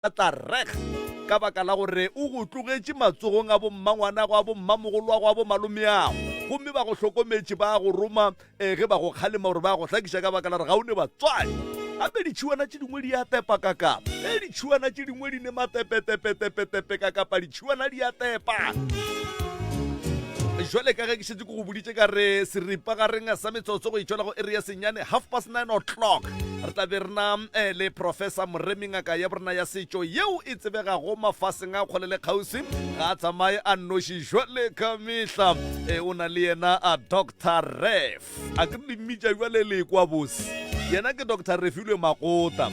Tla reg ka baka la gore o go tlogetše matsogong a bommangwanago, a bommamogoloago, a bomalomeago, gomme ba go hlokometše, ba go roma eh, ge ba go kgalema gore ba go hlakiša ka baka la gore ga o ne batswadi. Gape ditšhiwana tše dingwe di a tepa ka kapa. E ditšhiwana tše dingwe di ne matepetepetepetepe ka kapa, ditšhiwana di a tepa. Jwale ka ge ke šetše ke go boditše ka re seripa gareng sa metsotso go itšwela go iri ya senyane 9:30 o'clock re tla be re na eh, le Professor Moremi ngaka ya borena ya setšo yeo e tsebegago mafaseng a kgole le kgauswi ga a tsamaye a nnoši jwale ka mehla eh, o na le yena a Dr. Ref a ke le mmitša jwale le kwa bose yena ke Dr. Refilwe Makota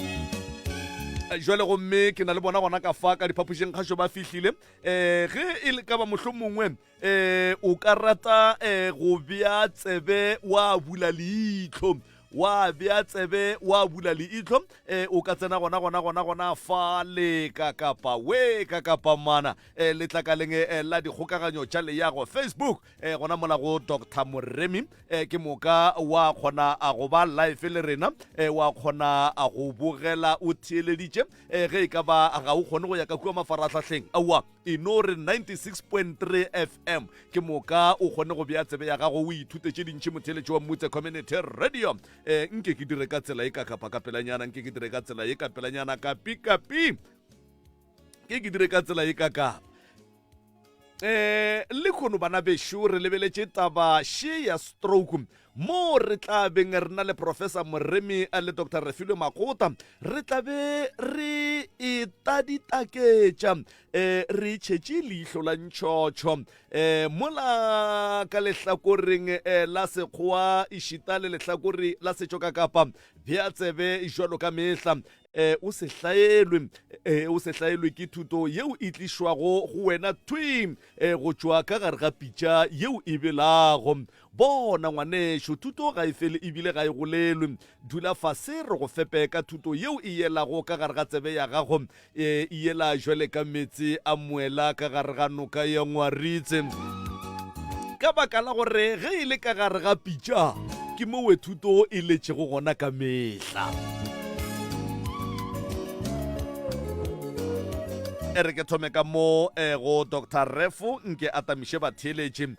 jwale gomme ke na le bona gona ka fa ka diphapošing kgašo ba fihlile um ge e le ka ba mohlomongwe um o ka rata um go bea tsebe wa bula leihlo wa bea tsebe wa bula leihlo um o ka tsena gona gona gona gona fa le ka kapa we ka kapa mana um letlakaleng um la dikgokaganyo tša leyago facebook um gona mola go dr moremi um ke moka wa kgona a go ba live le rena um wa kgona a go bogela o theeleditše um ge e ka ba ga o kgone go ya ka kua mafaratlhahleng aowa E no re 96.3 FM ke moka o kgone go bea tsebe ya gago o ithute tše dintši motheeletši wa Mmutse Community Radio. E, nke ke dire ka tsela e ka kapa ka pelanyana, nke ke dire ka tsela e ka pelanyana kapi kapi. Ke ke dire ka tsela e ka kapa. Eh, le kgono bana bešo re lebeletše taba še ya stroke Mo re tla beng re na le Professor Moremi le Doctor Refilwe Makgota, re tla be re e taditaketša um re tšhetše leihlo la ntšhotšho um mola ka lehlakoreng eh, la sekgowa ešita le lehlakore la setšo ka kapa bea tsebe jwalo ka mehla um o se hlaelwe um o se hlaelwe ke thuto yeo e tlišwago go wena thwi um go tšwa ka gare ga pitša yeo e belago Bona, ngwanešo, thuto ga e fele e bile ga e golelwe. Dula fase re go fepe ka thuto yeo e yelago ka gare ga tsebe ya gago, e yela jwale ka meetse a moela ka gare ga noka ya Ngwaritse. Ka baka la gore ge e le ka gare ga pitša, ke mowe thuto e letšego gona ka mehla. E re ke thome ka mo eh, go Doctor Refo nke a tamiše batheeletši um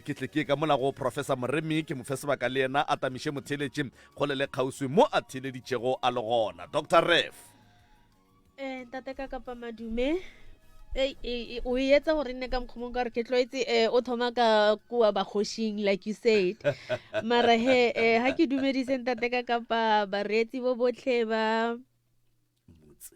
ke tle ke ka mola go Professor Moremi ke mo fe sebaka le yena a tamiše motheeletši kgole le kgauswi mo a theeleditšego a le gona. Doctor Ref. Eh, ntate ka kapa madume Ei, ei, ei, o e etsa gore nne ka mokgwa mongwe ka gore ke tlwaetse eh, o thoma ka kua bakgošing like you said mara he eh, ha ke dumedise ntate ka kapa bareetsi bo botlhe ba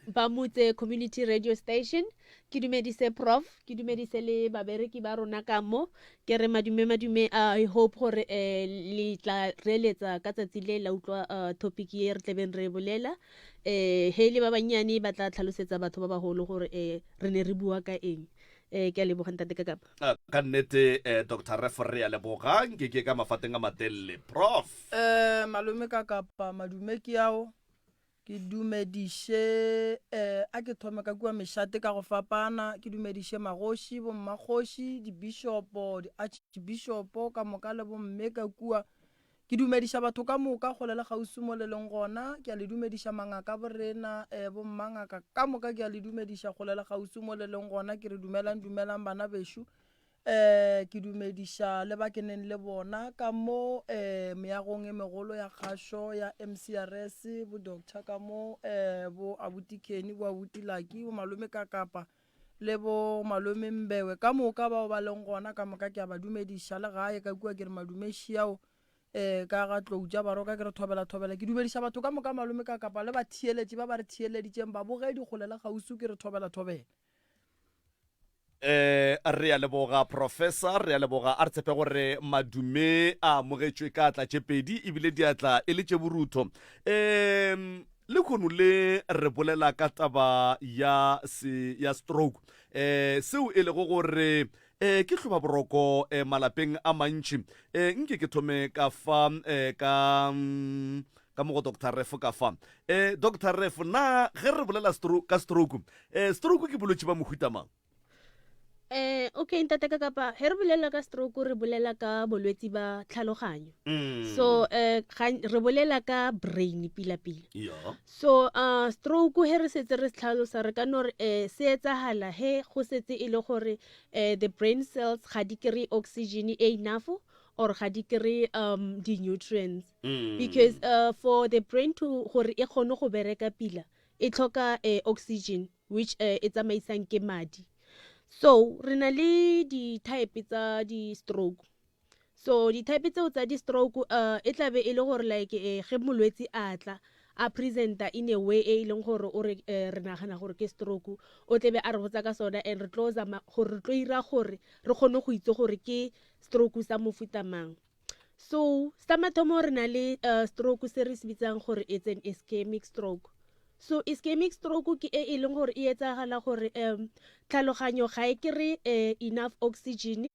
ba motse community radio station ke dumedise prof ke dumedise le babereki ba rona ka mo ke re madume madume i hope gore um le tla reeletsa ka tsatsi le la utlwa uh, topic ye re tlebeng re bolela um he le ba bannyane ba tla tlhalosetsa batho ba bagolo gore um re ne re bua ka eng um ke a leboga ntate ka kapa ah, ka nnete um dr refo re a leboga nke ke ka mafateng a matelele prof um malome ka kapa madume ke ao Ke dumediše, eh, a ke thome ka kua mešate ka go fapana, ke dumediše magoši, bommakgoši, dibishopo, di-archbishopo ka moka le bomme ka kua. Ke dumediša batho ka moka kgole le kgauswi mo le leng gona. Ke a le dumediša mangaka borena, eh, bommangaka ka moka ke a le dumediša kgole le kgauswi mo le leng gona. Ke re dumelang, dumelang bana bešo. Um ke dumediša le ba ke neng le bona ka mo um meagong e megolo ya kgašo ya MCRS, bo Doctor ka mo, um bo Abuti Kenny, bo Abuti Lucky, bo Malome Kakapa le bo Malome Mbewe ka moka bao ba leng gona ka moka ke a ba dumediša le gae ka kua ke re madumeši ao um ka ga tlou tša baroka ke re thobela thobela ke dumediša batho ka moka Malome Kakapa le batheeletši ba ba re theeleditšeng babogedi kgole le kgauswi ke re thobela thobela. Eh, re a leboga professor, re a leboga. A re tshepe gore madume a amogetšwe ka atla tše pedi ebile diatla e le tše borutho. Um lekhono le re bolela ka taba ya se ya stroke eh seo e lego gore eh ke hloba boroko eh, malapeng a mantši eh nke ke thome ka fa eh, ka mm, ka mo go Doctor Ref ka fa eh Doctor Ref na ge re bolela stroke ka stroke eh stroke ke bolwetši ba mohuta mang? Eh, okay ntate ka kapa he re bolela ka stroke re bolela ka bolwetsi ba tlhaloganyo mm. so eh re bolela ka brain pila pila yeah. so uh, stroke he re setse re tlhalosa re ka no re eh, se etsagala he go setse e le gore eh, the brain cells ga di kry oxygen e enough or ga di kry um, di-nutrients mm. because uh, for the brain to gore e kgone go bereka pila e tlhoka eh, oxygen which uh, e tsamaisang ke madi so re na le di-type tsa di-stroke so di-type tseo tsa di-stroke uh, e tlabe e le gore like eh, ge molwetsi a tla a presenta in a way e e leng gore o re eh, re nagana gore ke stroke o tlebe a re botsa ka sona and re tlo zama gore re tlo ira gore re kgone go itse gore ke stroke sa mofuta mang so sa mathomo re na le uh, stroke se re se bitsang gore it's an ischemic stroke so ischemic stroke ke e e leng gore e etsagala gore um tlhaloganyo ga e kry uh, enough oxygen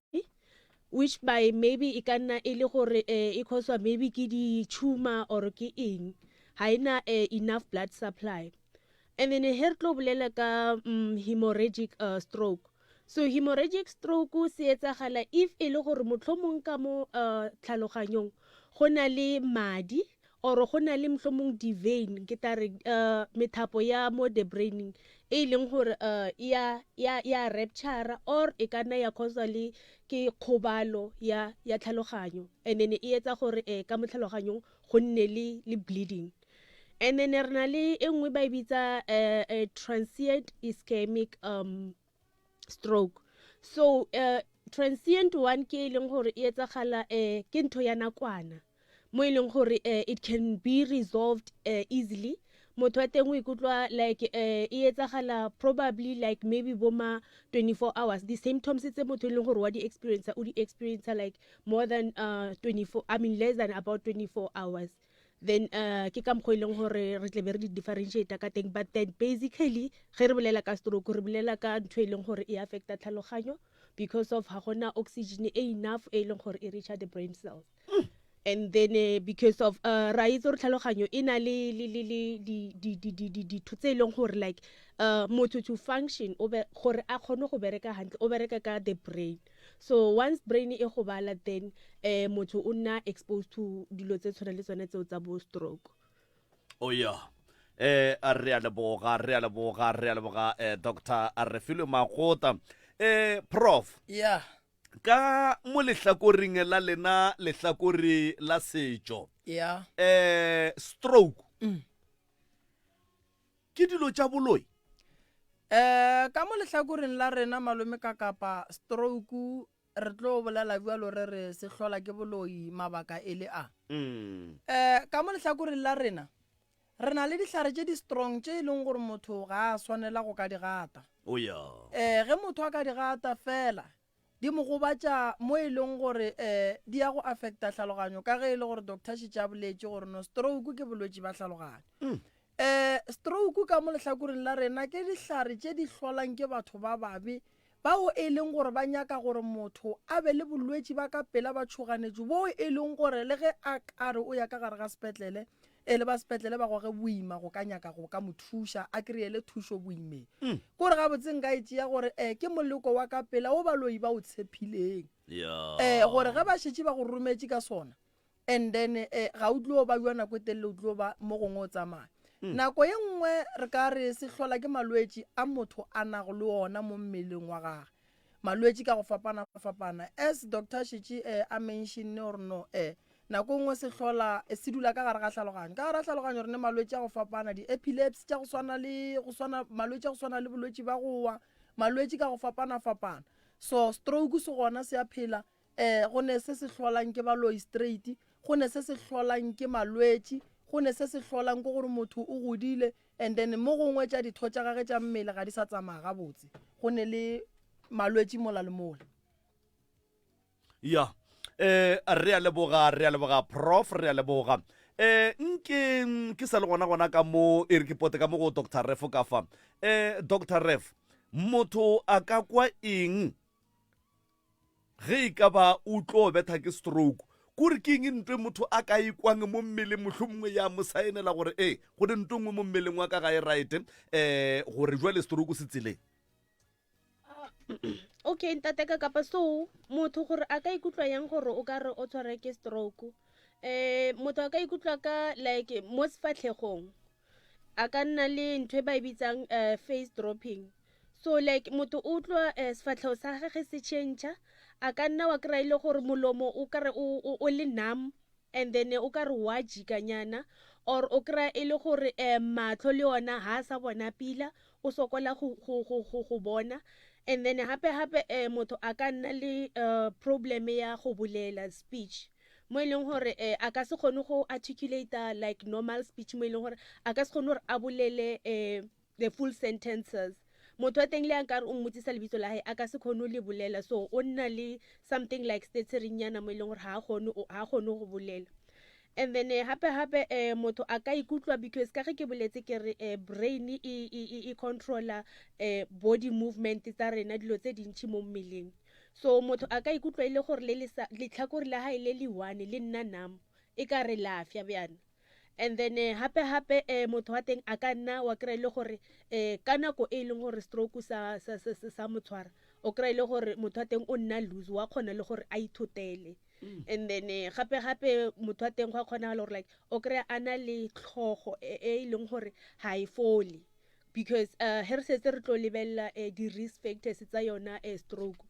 which by maybe e ka nna e le gore uh, e causewa maybe ke di-tumor or ke eng ga e na uh, enough blood supply and then he re tlo bolela ka um, hemorrhagic uh, stroke So hemorrhagic stroke se etsagala if e le gore mohlomong ka mo uh, tlhaloganyong go na le madi or go na le mohlomong di-vein ke ta re uh, methapo ya mo the braining e leng gore uh, ya ya ya rapture or e ka nna ya causa le ke kgobalo ya ya tlhaloganyo and then e etsa gore eh, ka mo tlhaloganyong go nne le le bleeding and then re na le e nngwe ba e bitsa uh, uh, transient ischemic um, stroke so uh, transient one ke e leng gore e etsagala um ke ntho ya nakwana mo e leng gore uh, it can be resolved uh, easily motho wa teng o ikutlwa like uh, e etsagala probably like maybe boma 24 hours the symptoms tse motho e leng gore wa di experience o di experience like more than uh, 24 i mean less than about 24 hours then uh, ke ka mokgwa e leng gore re tlebe re di differentiate ka teng but then basically ge re bolela ka stroke re bolela ka ntho e leng gore e affecta tlhaloganyo because of ga gona oxygen e enough e leng gore e reacha the brain cells mm. and then uh, because of uh, ra itse gore tlhaloganyo e na le ditho tse e leng gore like uh, motho to function gore a kgone go bereka hantle o bereka ka the brain so once brain e gobala then eh motho o nna exposed to dilo tse tshwana le tsone tseo tsa bo stroke oh yeah eh a re a leboga re a leboga re a leboga eh doctor a re filwe magota eh prof yeah ka mo lehlakoreng la lena lehlakore la setšo yeah eh stroke mm. Ke dilo tša boloi. Um ka mo lehlakoreng la rena malome ka kapa stroke re tlo bolela bjalo re re se hlola ke boloi mabaka e le a. Um ka mo lehlakoreng la rena re na le dihlare tše di strong tše e leng gore motho ga a swanela go ka di gata. Oh ya. Um ge motho a ka di gata fela di mo gobatša mo e leng gore um di ya go affecta tlhaloganyo ka ge e le gore doctor šetše a boletše gore no stroke ke bolwetši ba tlhaloganyo um stroke ka mo lehlakoreng la rena ke dihlare tše di hlolang ke batho ba babe bao e leng gore ba nyaka gore motho a be le bolwetši ba ka pela ba tšhoganetšo boo e leng gore le ge a ka re o ya ka gare ga sepetlele e le ba sepetlele ba goge boima go ka nyaka go ka mo thuša a kry-ele thušo boimeng mm. kore gabotse nka e tšea gore um ke moleko wa ka pela o baloi ba o tshephileng um gore ge ba šetše ba go rometše ka sona and then um ga o tlo ba jwa nako e telele o tlo ba mo gongwe o tsamaya mm. nako ye nngwe re ka re se hlola ke malwetši a motho a nago le ona mo mmeleng wa gage malwetši ka go fapana fapana as doctor šetše eh, a mentionne gore no eh, nako nngwe se hlola eh, se dula ka gare ga tlhaloganyo ka gare ga tlhaloganyo re ne malwetši a go fapana di-epilepsy tša go swana le go swana malwetši a go swana le bolwetši ba go wa malwetši ka go fapana fapana so stroke se gona se a phela um go ne se se hlolang ke baloi straight go ne se se hlolang ke malwetši go ne se se hlolang ke gore motho o godile And then mo gongwe tša ditho tša gage tša mmele ga di sa tsamaya gabotse, go ne le malwetši mola le mola. Ya, eh, re a leboga, re a leboga prof, re a leboga. Eh, nke ke sa le gona gona ka mo e re ke pote ka mo go Doctor Ref ka fa. Eh, Doctor Ref, motho a ka kwa eng Ge e ka ba o tlo betha ke stroke, kore ke eng ntwe motho a ka e kwang mo mmeleng mohlomongwe ya mo saenela gore ee go ne ntwe nngwe mo mmeleng wa ka ga e right um gore jwale stroke se tseleng? Okay ntate ka kapa so motho gore a ka ikutlwa yang gore o ka re o tshware ke stroke um motho a ka ikutlwa ka like mo sefatlhegong a ka nna le ntho e ba e bitsang um face dropping so like motho o utlwa um sefatlhego sa gage se change a ka nna wa kry-a e le gore molomo o kare o le numb and then o ka re wa jikanyana or o kry-a e le gore um matlho le ona ha a sa bona pila o sokola go, go, go, go, go bona and then gape gape um motho a ka nna le uh, problem ya go bolela speech mo e leng gore um a ka se kgone go articulate like normal speech mo e leng gore a ka se kgone gore a bolele um the full sentences motho wa teng le a nkare o mmotsisa lebitso la hae a ka se kgone go le bolela so o nna le something like stuttering-nyana mo e leng gore ga a kgone go bolela and then eh, gape gape um motho a ka ikutlwa because ka ge ke boletse ke re um brain e, e, e, e controla um body movement tsa rena dilo tse dintšhi mo mmeleng so motho a ka ikutlwa e le gore letlhakore la gae le le one le nna namo e ka re lafya bjana and then eh, hape hape eh, motho wa teng a ka nna wa kry-e le gore eh, ka nako e e leng gore stroke sa, sa, sa, sa, sa mo tshwara o kry-e le gore motho wa teng o nna loose wa kgona le gore a ithotele mm. and then eh, gape gape motho wa teng go a kgonagala gore like o kry-a a na le tlhogo e, e e leng gore ga e fole because uh, he re setse re tlo lebelela uh, di-risk factors tsa yona uh, stroke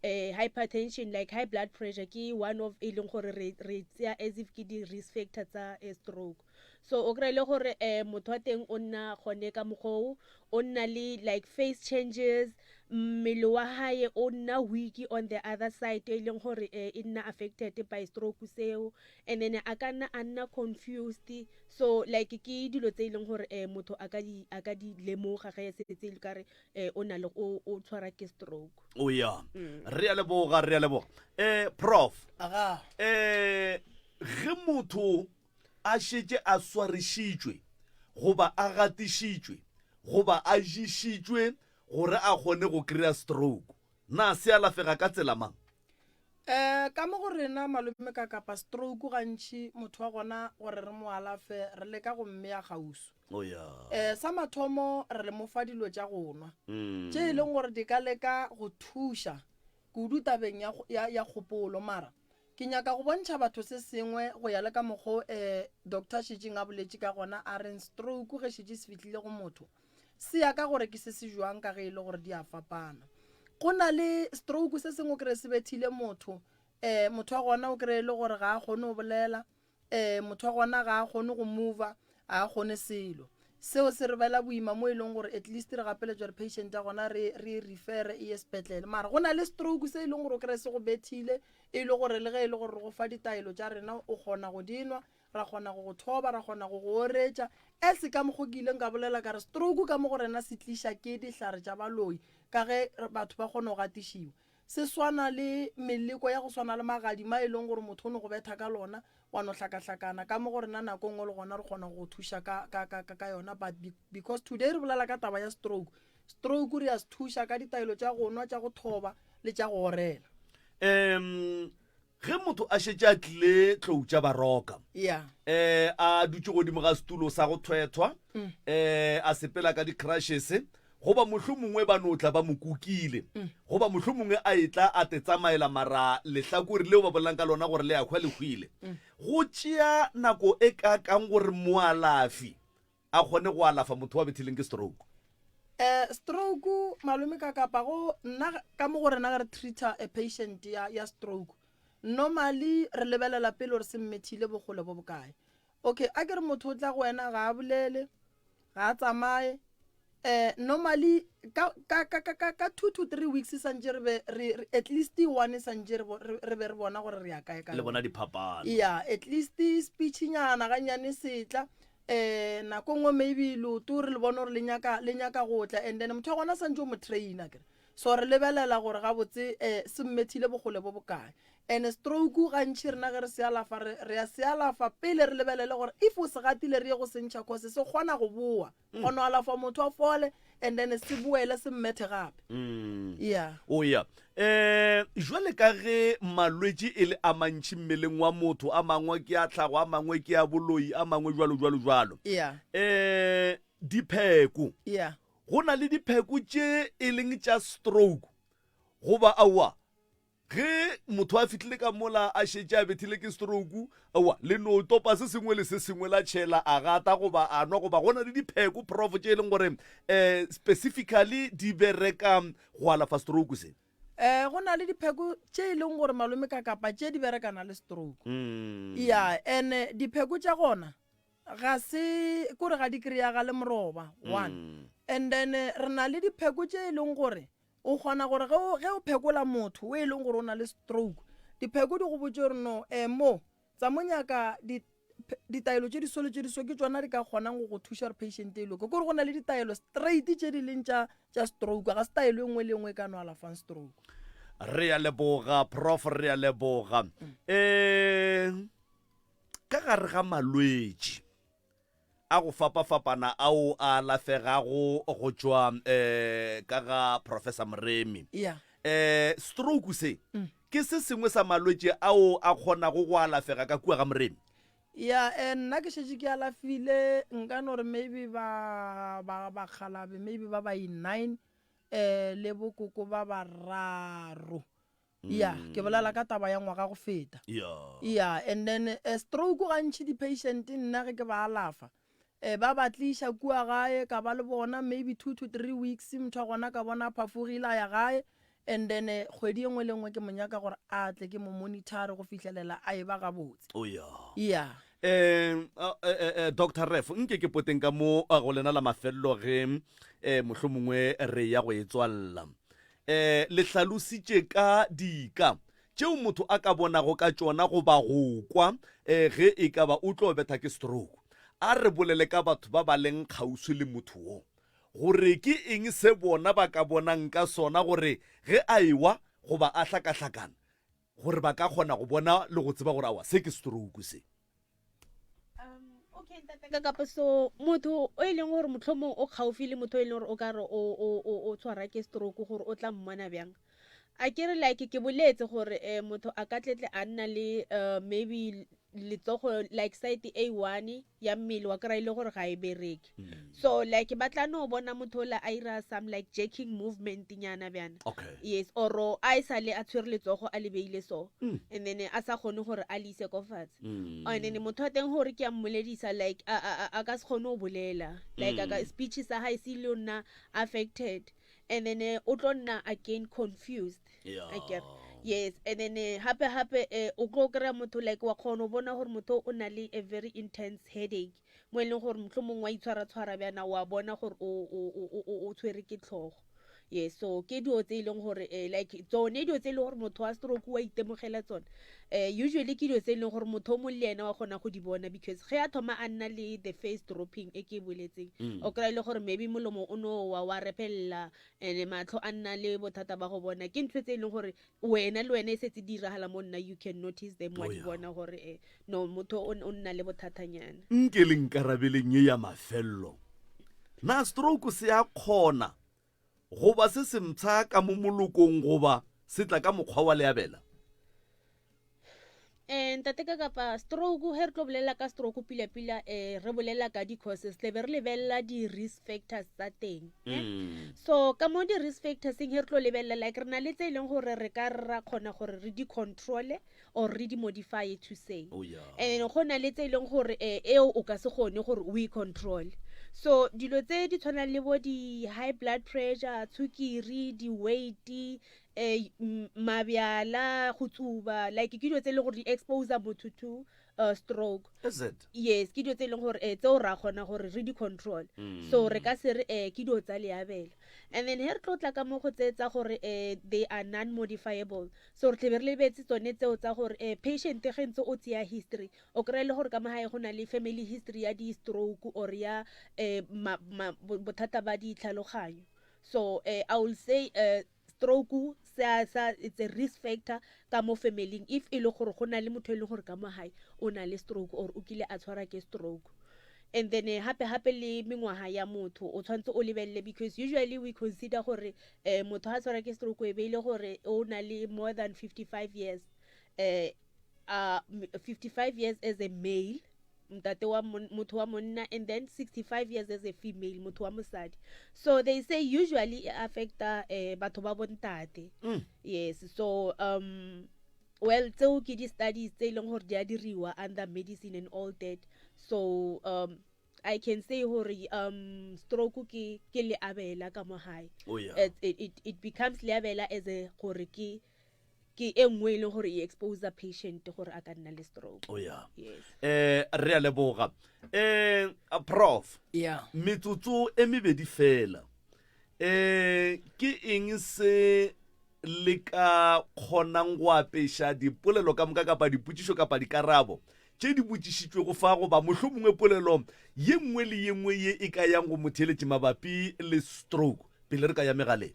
uh, hypertension like high blood pressure ke one of e leng gore re re tseya as if ke di-risk factor tsa uh, stroke so o kry-e le gore um motho wa teng o nna gone ka mokgoo o nna le like face changes mmele wa hae o nna weak on the other side e leng gore eh, e nna affected by stroke seo and then a ka nna a nna confused so like ke dilo tse e leng gore um motho a ka di a ka di lemoga ge setse e le kare um o na le o o tshwara ke stroke o ya re a leboga re a leboga um prof aga um ge motho a šetše a swarišitšwe goba a gatišitšwe goba a ješitšwe gore a kgone go kry-a stroke na se alafega ka tsela mang Um ka mo go rena malome ka kapa stroke gantši motho wa gona gore re mo alafe re leka go mmea kgauswi. Oh ya. Um sa mathomo re le mo fa dilo tša go nwa tše e leng gore di ka leka go thuša kudu tabeng ya, ya, ya kgopolo mara ke nyaka go bontšha batho se sengwe go ya le ka mokgo um doctor šetšeng a boletše ka gona a reng stroke ge šetše se fihlile go motho Se ya ka gore ke se se jwang ka ge e le gore di a fapana. Go na le stroke se sengwe o kry-e se bethile motho, um motho wa gona o kry-e e le gore ga a kgone go bolela, um motho wa gona ga a kgone go mova, ga a kgone selo. Seo se re bela boima mo e leng gore at least re gapeletšwa gore patient ya gona re re e refere e ye sepetlele. Mara go na le stroke se e leng gore o kry-e se go bethile e le gore le ge e le gore re go fa ditaelo tša rena o kgona go di nwa, ra kgona go go thoba, ra kgona go go oretša. As ka mokgo ke ileng ka bolela ka re stroke ka mo go rena se tliša ke dihlare tša baloi ka ge batho ba kgona go gatišiwa. Se swana le meleko ya go swana le magadima e leng gore motho o no go betha ka lona wa no hlakahlakana. Ka mo go rena nako e nngwe le gona re kgona go go thuša ka, ka, ka, ka, ka yona but because today re bolela ka taba ya stroke, stroke re a se thuša ka ditaelo tša go nwa, tša go thoba le tša go orela. Um Ge motho a šetše a tlile tlou tša baroka, Yeah. eh, a dutše godimo ga setulo sa go thwethwa, eh, a sepela ka di-crushes, goba mohlomongwe ba no tla ba mo kukile, goba mohlomongwe a etla a te tsamaela mara lehlakore leo ba bolelang ka lona gore le a hwa le hwile. Go tšea nako e kaakang gore moalafi a kgone go alafa motho wa bethileng ke stroke? Eh, stroke malome ka kapa go nna ka mo go rena ge re treata a patient ya, ya stroke normally re lebelela pele gore se mmethile bokgole bo bokae. Okay, a ke re motho o tla go wena ga a bolele, ga a tsamaye, eh normally ka ka ka ka ka, ka 2 to 3 weeks santše re be re re- at least one santše re bo- re re be re bona gore re ya kae ka Le yona. bona diphapano. Yeah, at least speech nyana ganyane setla um nako nngwe maybe leoto re le bone gore le nyaka le nyaka go tla and then motho wa gona santse o mo traina kere so re lebelela gore gabotse um se mmethile bokgole bo bokae and stroke gantšhi rena ge re se alafa re re ya se alafa pele re lebelele gore if o se gatile re ye go se ntšha cause se kgona go boa kgona go alafa motho a fole and then se boele se mmethe gape yeah O ya. Um jwale ka ge malwetši e le a mantši mmeleng wa motho, a mangwe ke a tlhago, a mangwe ke a boloi, a mangwe jwalo jwalo jwalo. yeah Um dipheko. yeah Go na le dipheko tše e leng tša stroke. Goba aowa, ge motho a fihlile ka mola a šetše a bethile ke stroke, aowa, le no topa se sengwe le se sengwe la tšhela a gata goba a nwa, goba go na le dipheko, Prof, tše e leng gore um specifically di bereka go alafa stroke se? Um go na le dipheko tše e leng gore malome ka kapa tše di berekana le stroke. Ya, and dipheko tša gona ga se kore ga di kry-agale moroba, one. And then re na le dipheko tše e leng gore O kgona gore ge o, ge o phekola motho o e leng gore o na le stroke, dipheko di go botše gore no, eh, mo, tsa mo nyaka di, ditaelo tše di so le tše di so ke tšona di ka kgonang go go thuša gore patient e loke. Kore go na le ditaelo straight tše di leng tša, tša stroke, ga se taelo e nngwe le e nngwe e ka no alafang stroke. Re a leboga, Prof, re a leboga. Um ka gare ga malwetši a go fapafapana ao a alafegago go tšwa um ka ga Professor Moremi. Yeah. Um stroke se ke se sengwe sa malwetši ao a kgonago go alafega ka kua ga Moremi. Ya, eh, nna ke šetše ke alafile nka no re maybe ba ba bakgalabe maybe ba ba i-nine eh le bokoko ba bararo. Ya, ke bolela ka taba ya ngwaga go feta. Ya, and then eh, stroke gantši di-patient nna ge ke ba alafa eh, ba ba tliša kua gae ka ba le bona maybe 2 to 3 weeks, motho wa gona ka bona a phafogile a ya gae, and then eh, kgwedi e nngwe le nngwe ke mo nyaka gore a tle ke mo monitore go fihlelela a e ba gabotse. Oh ya. Ya. Dr Ref, nke ke poteng ka mo go lena la mafelelo ge mohlomongwe re ya go e tswalla. Le hlalositše ka dika tšeo motho a ka bonago ka tšona goba go kwa ge e ka ba o tlo betha ke stroke. A re bolele ka batho ba ba leng kgauswi le motho wo, gore ke eng se bona ba ka bonang ka sona gore ge a ewa goba a hlakahlakana, gore ba ka kgona go bona le go tseba gore aowa se ke stroke se. Okay, ntate ka kapa so motho o e leng gore mohlomong o kgaufi le motho e leng gore o ka re o tshwara ke stroke, gore o tla mmona bjang? A ke re like ke boletse gore um motho a ka tletle a nna le maybe letsogo like side a one ya mmele wa kry-a e le gore ga e bereke. So like ba tla no bona motho ola a ira some like jerking movement nyana bjana. Yes, or a e sale a tshwere letsogo a le beile so, and then a sa kgone gore a le ise ko fatshe. And then motho wa teng gore ke a mmoledisa, like a ka se kgone go bolela, like a ka speech sa hae se ile nna affected, and then o tlo nna again confused. Akere? Yes, and then hape hape o tlo kry-a motho like wa kgona go bona gore motho o na le a very intense headache, mo e leng gore mohlomong wa itshwaratshwara bjana, wa bona gore o tshwere ke tlhogo. Yes, so ke dilo tse e leng gore like tsone dilo tse e leng gore motho wa stroke wa itemogela tsone, usually ke dilo tse e leng gore motho o mongwe le ena wa kgona go di bona, because ge a thoma a nna le the face dropping e ke e boletseng, o kry-a e le gore maybe molomo o no wa repelela, and matlho a nna le bothata ba go bona. Ke ntho tse e leng gore wena le wena e setse di diragala mo nna, you can notice them, wa di bona gore no, motho o nna le bothatanyana. Nke le nkarabeleng ye ya mafello, na stroke se a kgona goba se se mpsha ka mo molokong goba se tla ka mokgwa wa leabela? Ntate ka kapa, stroke, he re tlo bolela ka stroke pila pila, re bolela ka di-causes, tle be re lebelela di-risk factors tsa teng. So ka mo di-risk factorseng, he re tlo lebelela, like re na le tse e leng gore re ka ra kgona gore re di controle or re di modify to say. Oh, yeah. And go na le tse e leng gore eo o ka se kgone gore o e control. So dilo tse di tshwanang le bo di-high blood pressure, tshukiri, di-weight, mabjala, go tsuba, like ke dilo tse e leng gore di expose motho to stroke. Is it? Yes, ke dilo tse e leng gore tseo ra kgona gore re di control. So re ka se re ke dilo tsa leabela. And then he re tlo tla ka mo go tse tsa gore they are non modifiable, so re tlebe re lebetse tsone tseo tsa gore patient ge ntse o tseya history, o kry-e le gore ka mo gae go na le family history ya di-stroke or ya bothata ba ditlhaloganyo. So I will say stroke sa it's a risk factor ka mo familing if e le gore go na le motho e leng gore ka mo gae o na le stroke or o kile a tshwara ke stroke. And then hape hape le mengwaga ya motho o tshwanetse o lebelele, because usually we consider gore motho ha tshwara ke stroke e be e le gore o na le more than 55 years, 55 years as a male. ntate wa motho wa monna and then 65 years as a female motho wa mosadi so they say usually e affecta eh, batho ba bontate mm. yes so um well tseo ke di-studies tse e leng gore di a diriwa under medicine and all that so um I can say gore um stroke ke ke leabela ka mo gae oh, yeah. it, it, it becomes leabela as a gore ke ke e nngwe e leng gore e expose patient gore a ka nna le stroke oh, yeah. yes. eh re a leboga eh prof yeah. metsotso e mebedi fela eh ke eng se le ka kgonang go apeša dipolelo ka moka kapa dipotšišo kapa dikarabo tše di botšišitšwego fa goba mohlomongwe polelo ye nngwe le ye nngwe ye e ka yang go motheeletši mabapi le stroke pele re ka ya megaleng?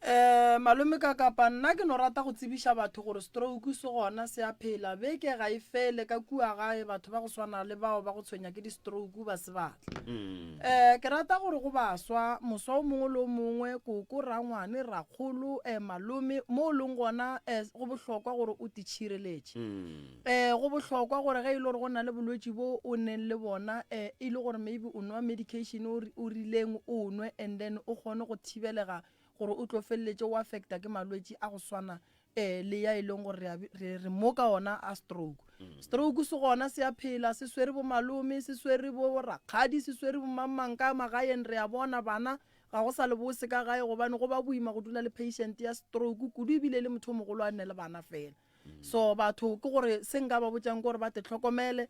Um malome ka kapa nna ke no rata go tsebiša batho gore stroke se gona se a phela beke ga e fele ka kua gae batho ba go swana le bao ba go tshwenya ke di-stroke ba se batla um ke rata gore go baswa moswa o mongwe le o mongwe koko rangwane rakgolo um malome mo o leng gona um go bohlokwa gore o titšhireletše um go bohlokwa gore ge e le gore go na le bolwetši bo o neng le bona um e le gore maybe o nwa medication o rileng o nwe and then o kgone go thibelega gore o tlo feleletše o affecta ke malwetši a go swana um le ya e leng gore re mo ka ona a stroke. Stroke se gona se a phela se swere bo malome se swere bo rakgadi se swere bo mang ka magaeng re a bona bana ga go sa le bose ka gae gobane go ba boima go dula le patient ya stroke kudu ebile le motho o mogolo a nne le bana fela. So batho ke gore se nka ba botšang ke gore ba te hlokomele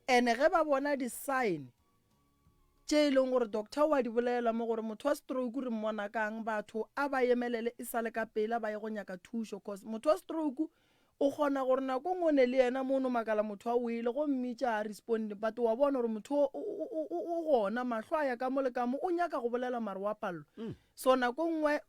and ge ba bona di-sign tše e leng gore doctor o a di bolela mo gore motho wa stroke re mmona kang batho a ba emelele e sa le ka pela ba ye go nyaka thušo cause motho wa stroke o kgona gore nako nngwe o ne le yena mo o no makala motho a wele go mmitša a responde but wa bona gore motho o gona mahlo a ya ka mo le ka mo o nyaka go bolela mare wa palelwa mm. So nako nngwe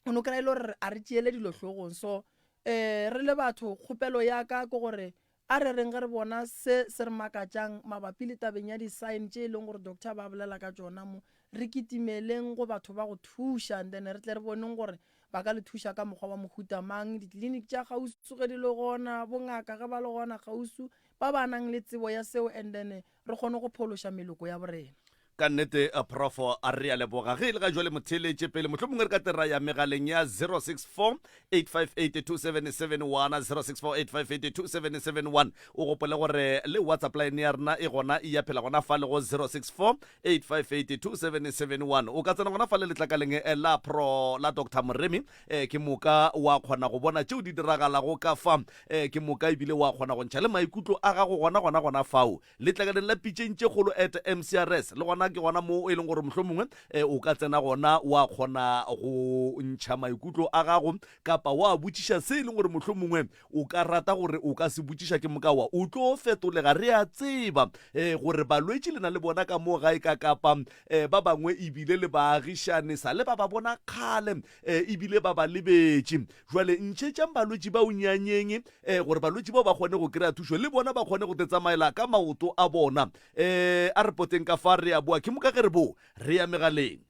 o no kry-a e le gore a re tšeele dilo hlogong. So um re le batho kgopelo ya ka ke gore a re reng ge re bona se se re makatšang mabapi le tabeng ya di-sign tše e leng gore doctor ba bolela ka tšona mo, re kitimeleng go batho ba go thuša and then re tle re boneng gore ba ka le thuša ka mokgwa wa mohuta mang. Ditleliniki tša kgauswi ge di le gona, bongaka ge ba le gona kgauswi, ba ba nang le tsebo ya seo and then re kgone go phološa meloko ya borena. Ka nnete Prof a re a leboga. Ge e le ga jwale motheeletše pele mohlomongwe re ka te ra ya megaleng ya 064 858 2771 064 858 2771 o gopole gore le WhatsApp line ya rena e gona e ya phela gona fa le go 064 858 2771 o ka tsena gona fa le letlakaleng eh, la pro la Dr Moremi eh, ke moka wa kgona go bona tšeo di diragalago ka fa eh, ke moka ebile wa kgona go ntšha le maikutlo a gago gona gona gona fao Letlakaleng la Pitšeng tše Kgolo at MCRS, le gona ke gona mo e leng gore mohlomongwe eh, o ka tsena gona wa kgona go ntšha maikutlo a gago kapa wa botšiša se e leng gore mohlomongwe o ka rata gore o ka se botšiša ke moka wa o tlo fetolega. Re a tseba eh, gore balwetši le na le bona ka mo gae ka kapa eh, ba bangwe ebile le baagišane sa le ba ba bona kgale eh, ebile ba ba lebetše. Jwale ntšhetšang balwetši bao nyanyeng um gore balwetši bao ba kgone go kry-a thušo le bona ba kgone go tetsamaela ka maoto a bona. Um a re poteng ka fa re a boa ke moka ge re bo re ya megaleng.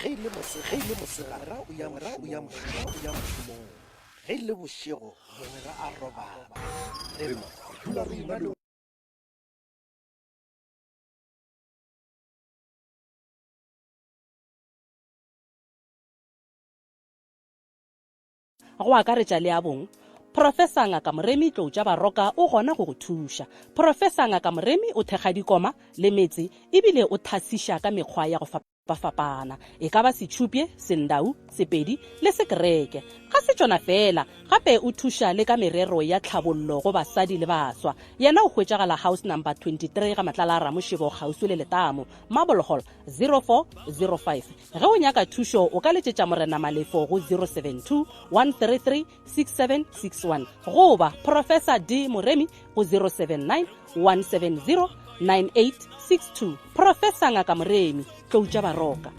Ge e le mose, ge e le mosegare, o ya o ya o ya mošomong. Ge e le bošego, mogwera a robala. Re dula re ena le. go akaretša le a bong. Professor Ngaka Moremi Tloutša Baroka o gona go go thuša. Professor Ngaka Moremi o thekga dikoma le metse ebile o thasiša ka mekgwa ya go fapafapana, e ka ba Setšhupye, Sendau, Sepedi le Sekereke. Ga se tšona feela, gape o thuša le ka merero ya tlhabollo go basadi le baswa. Yena o hwetšagala House Number 23 ga Matlala a Ramošebo kgauswi le Letamo, Marble Hall, 0405. Ge o nyaka thušo o ka letšetša Morena Malefo go 072 133 6761 goba Professor D Moremi go 079 170 9862. Professor Ngaka Moremi, Tlou tša Baroka.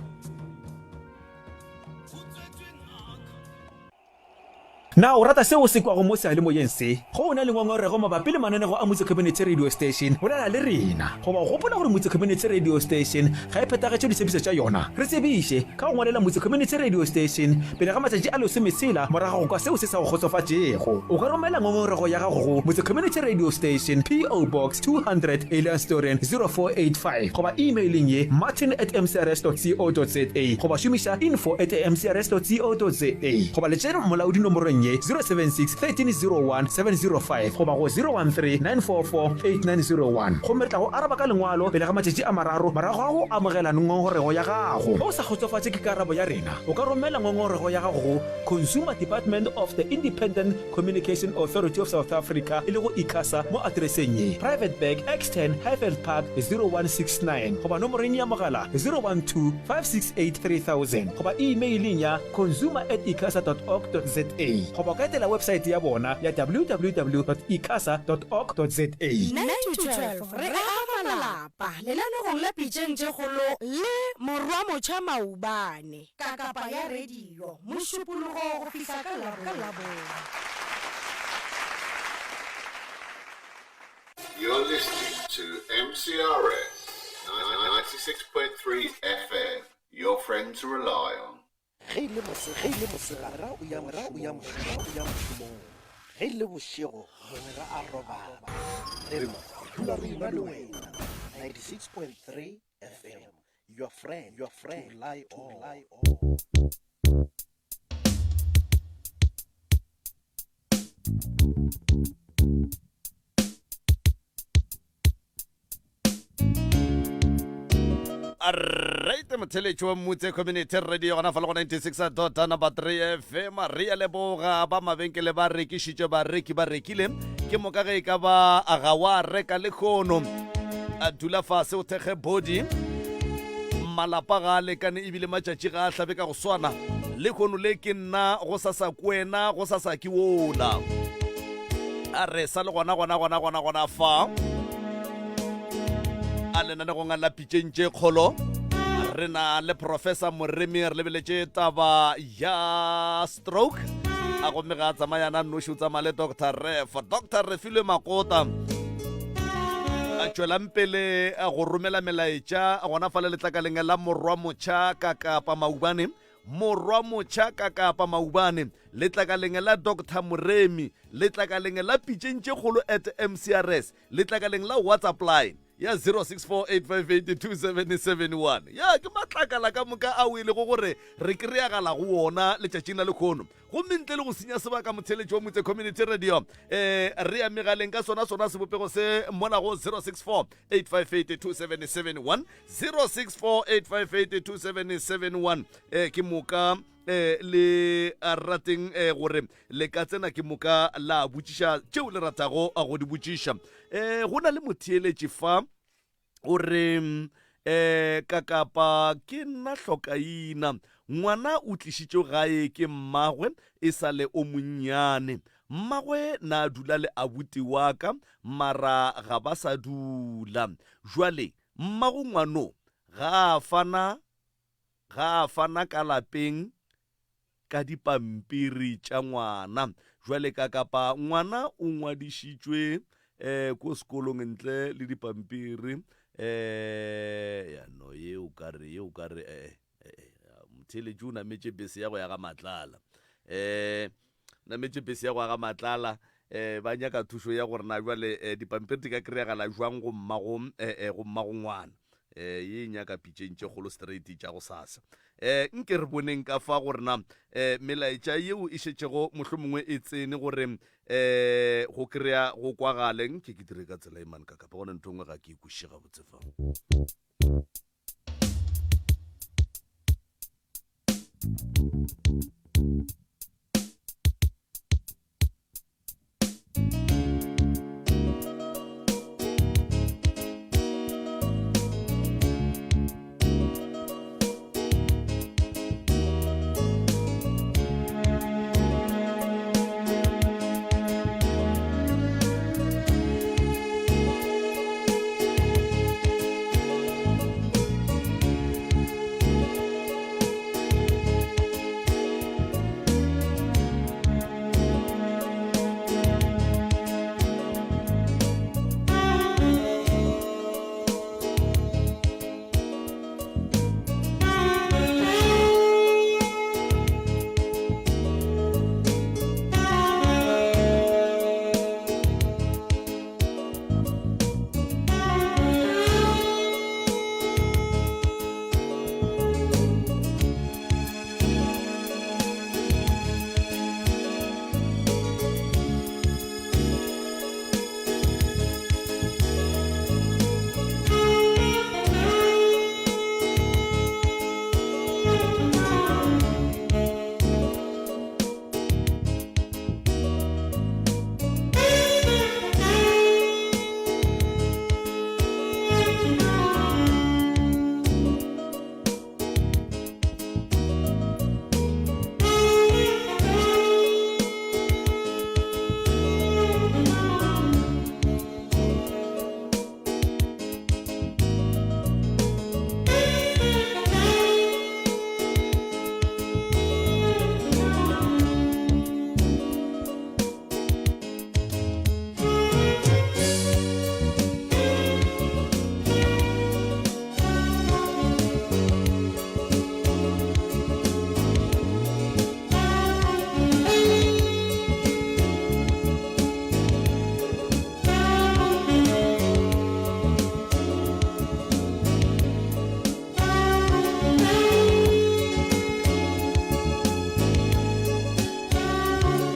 Na o rata seo o se kwago mo seyalemoyeng se? Ge o na le ngongorego mabapi le mananego a Motse Community Radio Station, bolela le rena. Goba o gopola gore Motse Community Radio Station ga e phethagetše ditshepišo tša yona? Re tsebiše ka go ngwalela Motse Community Radio Station pele ga matšatši a lesometshela morago ga go kwa seo se sa go kgotsofatšego. O ka romela ngongorego ya gago go Motse Community Radio Station, PO Box 200, Elandsdoorn, 0485 goba e-mailing ye martin at mcrs dot co dot za goba šomiša info at mcrs dot co dot za goba letšere molaodi nomorong ye 076 1301 705 goba go 013 944 8901 gomme re tla go araba ka lengwalo pele ga matšatši a mararo morago ga go amogela ngongorego ya gago. Ge o sa kgotsofatše ke karabo ya rena, o ka romela ngongorego ya gago go Consumer Department of the Independent Communication Authority of South Africa, e lego ICASA, mo atereseng ye, Private Bag, X10, Highveld Park, 0169, goba nomoreng ya mogala 012 568 3000, goba e-mailing ya consumer at icasa dot org dot za, goba o ka etela websaete ya bona ya www dot icasa dot org dot za. 9 to 12 re aga malapa lenanegong la Pitšeng tše Kgolo le Morwamotšha Maubane. Kakapa ya radio, Mošupologo go fihla ka Labone. You're listening to MCRS 96.3 FM, your friend to rely on. Ge e le mose, ge e le mosegare o ya o ya o ya mošomong. Ge e le bošego mogwera a robala. Re dula re ena le wena. 96.3 FM, your friend, your friend, to rely on. Rely on. Alright, motheletši wa Mmutse Community Radio gona fa le go 96 dot number 3 FM re ya leboga ba mabenkele ba rekišitše bareki ba rekile ke moka ge e ka ba ga wa reka le kgono a dula fase o thekge body malapa ga a lekane ebile matšatši ga a hlabe ka go swana le kgono le ke nna go sasa kwena go sasa ke wola a re sa le gona gona gona gona gona fa a lenanegong la pitšeng tše kgolo re na le professor moremi re lebeletše taba ya stroke a gomme ga a tsamayana nnoši o tsamaya le dr ref dr refilwe makota a tšwelang pele go romela melaetša gona fa le letlakaleng la morwa motšha ka kapa maubane morwa motšha ka kapa maubane letlakaleng la dr moremi letlakaleng la pitšeng tše kgolo at mcrs letlakaleng la whatsapp line ya 0648582771 ya ke matlakala ka moka ao e lego gore re kry-agala go wona letšatšing la lekgono gomme ntle le go senya sebaka motheletši wa motse community radio um re ya megaleng ka sona sona sebopego se mola go 064 858 2771 064 858 2771 um ke moka eh le rateng eh gore le ka tsena ke moka la botšiša tšeo le ratago go di botšiša eh go na le motheeletši fa o re eh kakapa ke nna hlokaina ngwana o tlišitšwe gae ke mmagwe e sa le o monnyane mmagwe na dula le abuti wa ka mara ga ba sa dula jwale mmago ngwano ga a fana Ga a fana ka lapeng ka dipampiri tša ngwana. Jwale ka kapa ngwana o ngwadišitšwe eh, ko sekolong ntle le dipampiri eh, ya no ye o ka re ye o ka re eh, eh, eh, motheeletši o nametše bese ya go ya ga Matlala eh, nametše bese ya go ya ga Matlala eh, ba nyaka thušo ya gore na jwale eh, dipampiri di ka kry-agala jwang go mmago eh, eh, go mmago ngwana eh, ye e nyaka pitšeng tše kgolo straight tša go sasa eh, nke re boneng ka fa gore na eh, melaetša yeo e šetšego mohlomongwe e tsene gore eh, go kry-a go kwagale nke ke dire ka tsela e mane ka kapa gone ntho nngwe ga ke e kweše gabotse fa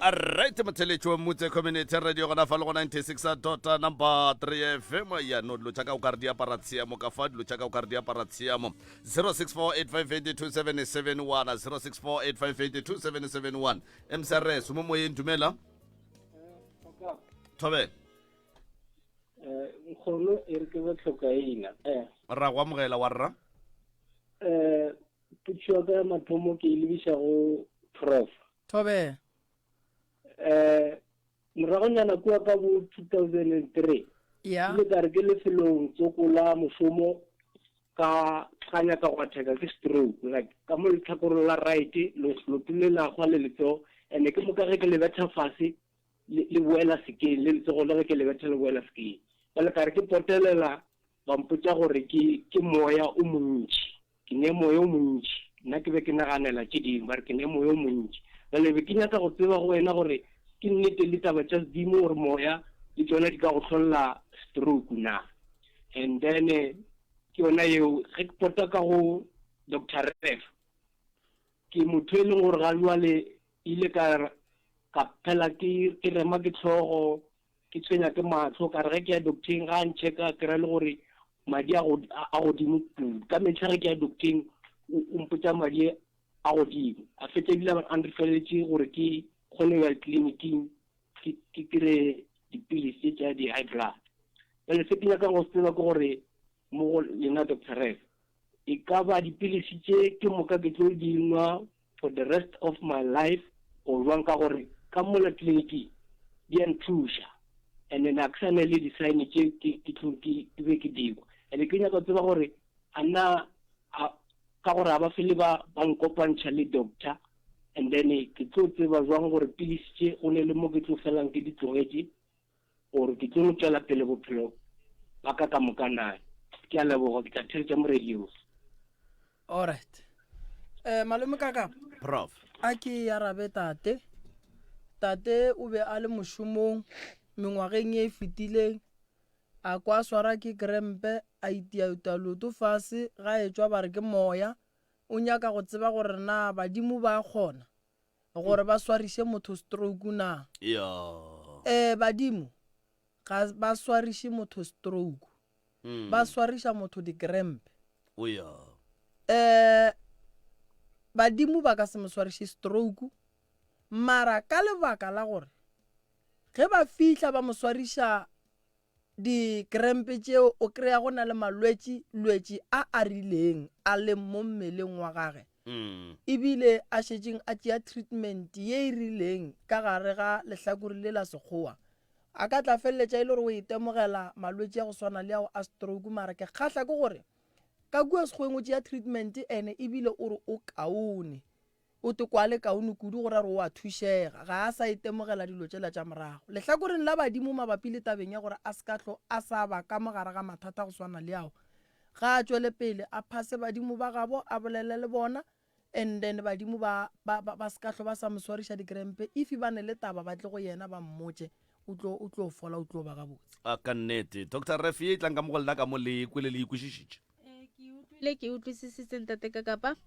Alright motheletši wa Mutse Community Radio gona fa le go 96 dot number 3 FM ya no dilo tša ka o ka re di apara tshiamo ka fa dilo tša ka o ka re di apara tshiamo 0648582771 0648582771 MCRS mo moyeng dumela thobela Eh, nkgono e re ke be tlhokaina eh ra go amogela wa rra eh potšišo ya ka ya mathomo ke e lebiša go prof Thobela. Eh moragonyana kua ka bo 2003 Ya. ile ka re ke lefelong tsoko la mošomo ka ka nyaka go atheka ke stroke like ka mo letlhakorong la right loto le la gwa le letsogo and ke moka ge ke le betha fase le boela sekeng le letsogo le ge ke le betha le boela sekeng jale ka re ke potelela ba mpotša gore ke ke moya o montši ke ne moya o montši nna ke be ke naganela tše dingwe ba re ke ne moya o montši jale be ke nyaka go tseba go wena gore ke nnete le taba tša sedimo gore moya le tšona di ka go hlolla stroke na and then ke yona yeo ge ke pota ka go Doctor Ref ke motho e leng gore ga jwale ile ka ka phela ke ke rema ke tlhogo ke tshwenya ke mahlo ka re ge ke ya docteng ga a nchecka kry le gore madi a a godimo kudu ka metlha ge ke ya docteng o mpotsa madi a godimo a fetsa ebile a nrefeletse gore ke kgone go ya tleliniking ke ke kry dipilisi tša di-high blood jale se ke nyakang go se tseba ke gore mo go lena doctor Ref e ka ba dipilisi tše ke moka ke tlo di nwa for the rest of my life or jwang ka gore ka mola tleliniking di a nthuša and then a ke sa ne le di-sign tše ke ke tlo ke ke be ke dikwa and ke nyaka go tseba gore a na ka gore a ba fele ba ba nkopantšha le doctor and then ke tlo tseba jwang gore pilisi tše go ne le mo ke tlo felang ke di tlogetše gore ke tlo no tšwela pele bophelo ba ka ka moka na. Ke a leboga, ke tla theletša mo radio. Alright. Eh malome kaka. Prof. A ke arabe tate. Tate o be a le mošomong mengwageng ye e fetileng a kwa swara ke krempe a itiauta loto fase ga etšwa ba re ke moya o nyaka go tseba gore na badimo ba kgona gore ba swariše motho stroke na? Ya. Eh, badimo ga ba swariše motho stroke. Mm. Ba swariša motho di-cramp. O ya. Eh, badimo ba ka se mo swariše stroke mara ka lebaka la gore ge ba fihla ba mo swariša Dikrempe tšeo o kreya go na le malwetši lwetši a a rileng a leng mo mmeleng wa gage ebile a šetšeng a tšea treatment ye e rileng ka gare ga lehlakore le la sekgowa a ka tla feleletša e le gore o itemogela malwetši a go swana le ao a stroke mara ke kgahla ke gore ka kua sekgoweng o tšea treatment ene ebile o re o kaone. O te kwa le kaone kudu go ra gore o a thušega, ga a sa itemogela dilo tšela tša morago. Lehlakoreng la badimo mabapi le tabeng ya gore a se ka hlo a sa ba ka mo gare ga mathata go swana le ao, ga a tšwele pele a phase badimo ba gabo a bolele le bona and then badimo ba, ba, ba, ba se ka hlo ba sa mo swariša dikrempe if ba ne le taba ba tle go yena ba mmotše o tlo, o tlo fola o tlo ba gabotse. A ka nnete. Doctor Ref ye e tlang ka mo go lena ka mo le e kwele le e kwešišitše? Ke utlwile ke utlwisisitse ntate ka kapa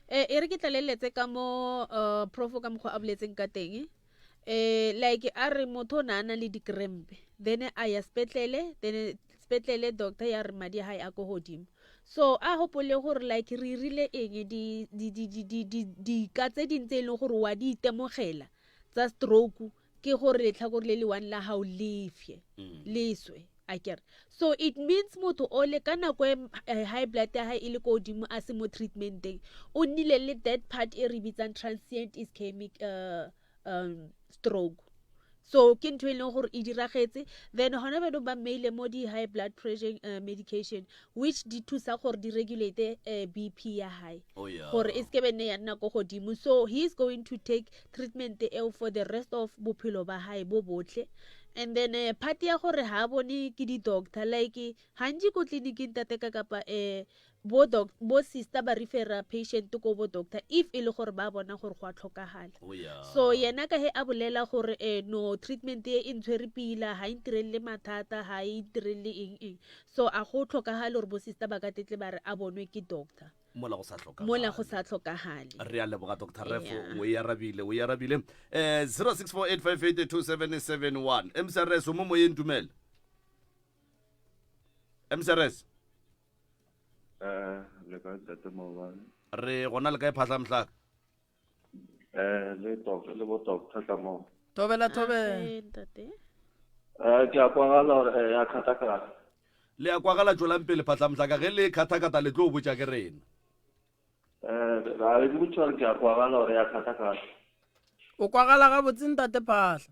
eh e re ke tlaleletse ka mo uh, profo ka mokgwa a boletseng ka teng eh like a re motho o ne a na le dikrempe then a ya sepetlele then sepetlele doctor ya re madi a hae a ko godimo so a gopole gore like re irile eng di di di di di di dika tse ding tse e leng gore wa di itemogela tsa stroke ke gore letlhakore le le one la gago lefye mm. leswe a kere so it means motho o le ka nako e eh, high blood ya gae e le ko godimo a se mo treatmenteng o nnile le that part e re bitsang transient ischemic uh, um, stroke so ke ntho e leng gore e diragetse then gona bjanong ba mmeile mo di-high blood pressure uh, medication which di thusa gore di regulate uh, bp ya gae oh, yeah. gore e seke be nne ya nna ko godimo so he is going to take treatment eo for the rest of bophelo ba hae bo botlhe and then uh, part ya gore ha bone ke di-doctor like gantši ko tleliniking tate ka kapa um bo doc bo sister ba refera patient ko bo doctor if e le gore ba bona gore go a tlhokagala oh, yeah. so yena ka he a bolela gore eh, no treatment e e ntshwere pila ga e ntirelele mathata ga e ntirelele eng eng so a go tlhokagale gore bo sister ba ka tetle ba re a bonwe ke doctor. Mola go sa hlokagale. Mola go sa hlokagale. Re a leboga Doctor Ref, Yeah. o e arabile, o e arabile. Eh 0648582771. MCRS o mo moyeng dumela. MCRS. Eh, le kae ntate Maobane? Re gona le kae Phahla Mhlaka? Eh, le doc, le bo doctor ka mo. Thobela thobela. Eh, ntate. Eh, ke a kwagala gore eh, ya khatakata. Le a kwagala tšwelang pele Phahla Mhlaka ge le khatakata le tlo botša ke rena. Eh, ga ke botša gore ke a kwagala gore ya khatakata. O kwagala gabotse ntate Phahla.